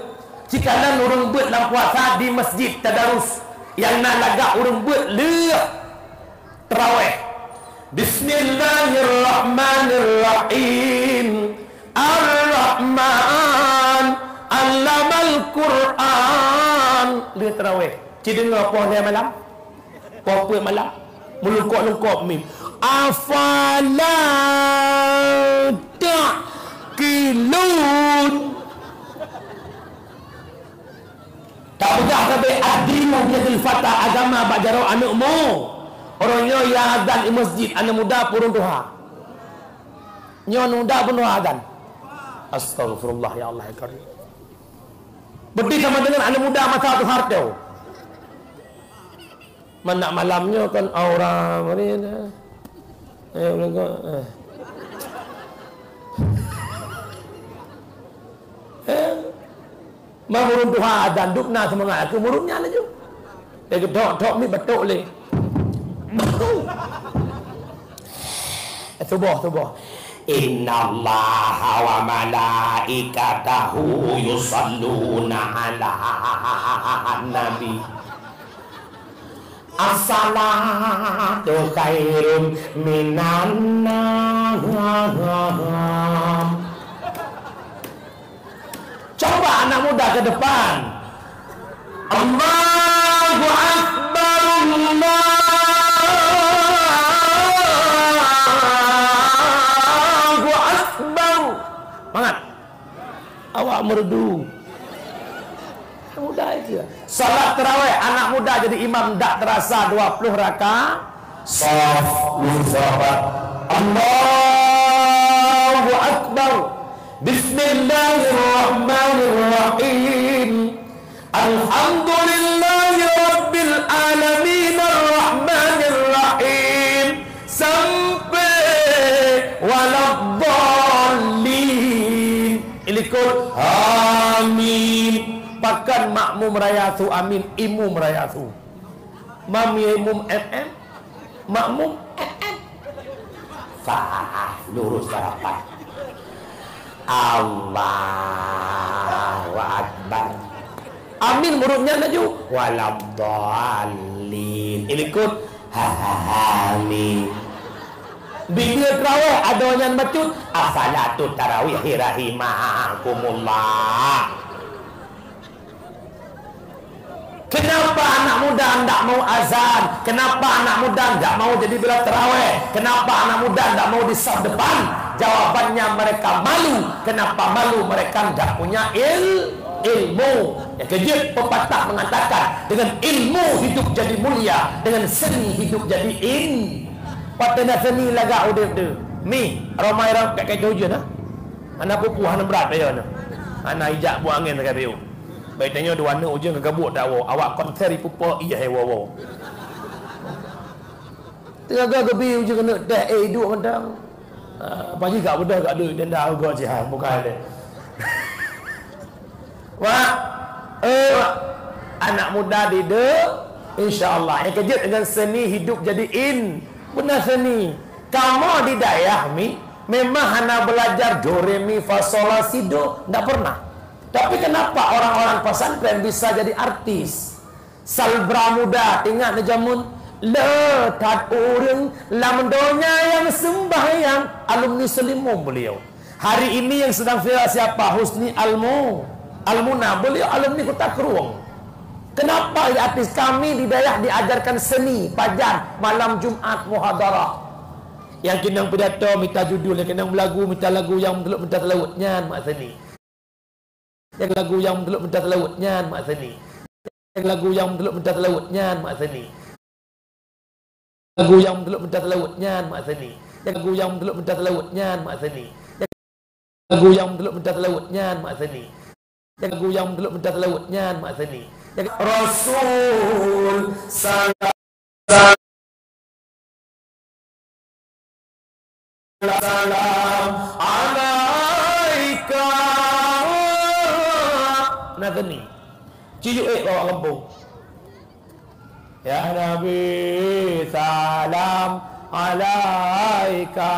Cikalon ureuëng beuet lam puasa di masjid tadarus. Nyang na lagak ureuëng beuet lheueh tarawéh. Bismillahirrahmanirrahim. Ar-Rahman, allamal Qur'an. Lheueh tarawéh. Ci deungoe poh lhée malam. Poh peuet malam. Meulungkop-lungkop mim. Afala ta'qilun. Tapeugah sabe ad-dinu biyadil fata, agama bak jaroe aneuëk mu. Uroe nyoe nyang azan di masjid aneuëk muda pih ureuëng tuha. Nyoe aneuëk muda pih ureuëng tuha azan. Astagfirullah ya Allah ya Karim. Beudôh sama deungon aneuëk muda masa tuha teuh. Mangat malam nyoe kan aura mari dah. Eh, ulang kau. Eh. Eh. Meunurun tuha dan dubna seumangat aku murun nyan laju. Dia gedok-dok ni betok lé. Eh, subuh, subuh. Innallaha wa malaikatahu yusalluna 'alan nabi. As-salatu khairum minan naum. Coba anak muda ke depan. Allahu Akbar, Allahu Akbar. Semangat. Awak merdu. Muda aja. Salat tarawih anak muda jadi imam dak terasa dua puluh rakaat. Saf, lurus rapat. Allahu Akbar. Bismillahirrahmanirrahim. Alhamdulillahi rabbil alamin, arrahmanir rahim, sampai waladdallin. Ilikot, amin. Pakan makmum raya su amin, imum raya su. Mami imum M M. Makmum, eh, eh. Sah, lurus rapat. Allahu Akbar. Amin, murid nyan laju. Waladdallin. Ilikot. Amin. Bila tarawih, ada nyan bacut. As-salatu tarawih rahimakumullah. Kenapa anak muda ndak mau azan? Kenapa anak muda ndak mau jadi bila tarawih? Kenapa anak muda ndak mau di saf depan? Jawabannya, mereka malu. Kenapa malu? Mereka ndak punya il-, ilmu. Nyang keujeuet, pepatah mengatakan, dengan ilmu hidup jadi mulia, dengan seni hidup jadi in-, Watée na seni lagak udeb tu. Mi, romai ram kat kaca ujeuen, ha? Hana pupu, hana brat, ayo na. Hana ijak buang angén sagai piôh. Baik tanyoe dua aneuk ujeuen geugabuk dak woe, awak konser ipupo ié hai woe-woe. Teungoh geubi ujeuen keuneuk teh, eh, iduek mantong. Ah, apa ji gak beudôh gak duek denda ugoe jiha, bukai lé. Wak, eh, wak. Anak muda dide, insya Allah. Nyang keujeuet dengan seni hidup jadi in. Beuna seni. Kamoe di dayah mi, memang hana belajar do, re, mi, fa, sol, la, si, do. Ndak pernah. Tapi kenapa orang-orang pesantren bisa jadi artis? Salbra muda, ingat ni jameun, le that ureuëng lam donya nyang sembahyang, alumni Selimum beliau. Hari ini yang sedang viral siapa? Husni Almu-, Almuna. Beliau alumni Kota Krueng. Kenapa ya artis kami di dayah diajarkan seni, pajan, malam Jumat muhadarah? Yang keunong pidato mita judul, yang keunong belagu mita lagu, nyang meuteulok mita seulaweuet, nyan mak seni. Nyang lagu nyang meuteulok mita seulaweuet, nyan mak seni. Nyang lagu nyang meuteulok mita seulaweuet, nyan mak seni. Lagu nyang meuteulok mita seulaweuet, nyan mak seni. Nyang lagu nyang meuteulok mita seulaweuet, nyan mak seni. Nyang lagu nyang meuteulok mita seulaweuet, nyan mak seni. Nyang lagu nyang meuteulok mita seulaweuet, nyan mak seni. Nyang Rasul, salam, salam alaika. Nah, seni. Ciyu ék bak awak gampông. Ya Nabi, salam alaika.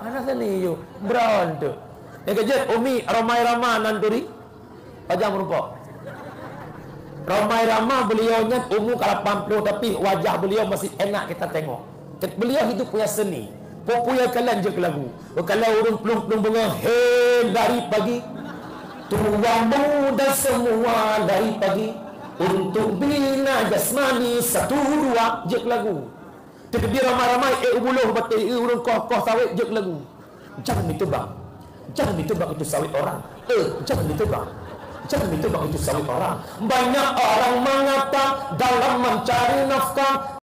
Hana seni yue. Brown tu. Nyang keujeuet Umi Rhoma Irama nan turi. Wajah meurumpok. Rhoma Irama beliau nyan umu ka lapan puluh, tapi wajah beliau masih enak kita tengok. Beliau hidup punya seni. Peue-peue nyang kalon jeuet keu lagu. Kalau ureueng plueng-plueng beungoh, "Hei dari pagi, tuanmu dan semua dari pagi, untuk bina jasmani satu dua," jeuet keu lagu. Teukeudi ramai-ramai, eh, u buloh batèe, eh, ureueng koh-koh sawét, jeuet keu lagu. "Jangan ditebang. Jangan ditebang itu sawit orang. Eh, jangan ditebang. Jangan ditebang itu sawit orang. Banyak orang mengata dalam mencari nafkah."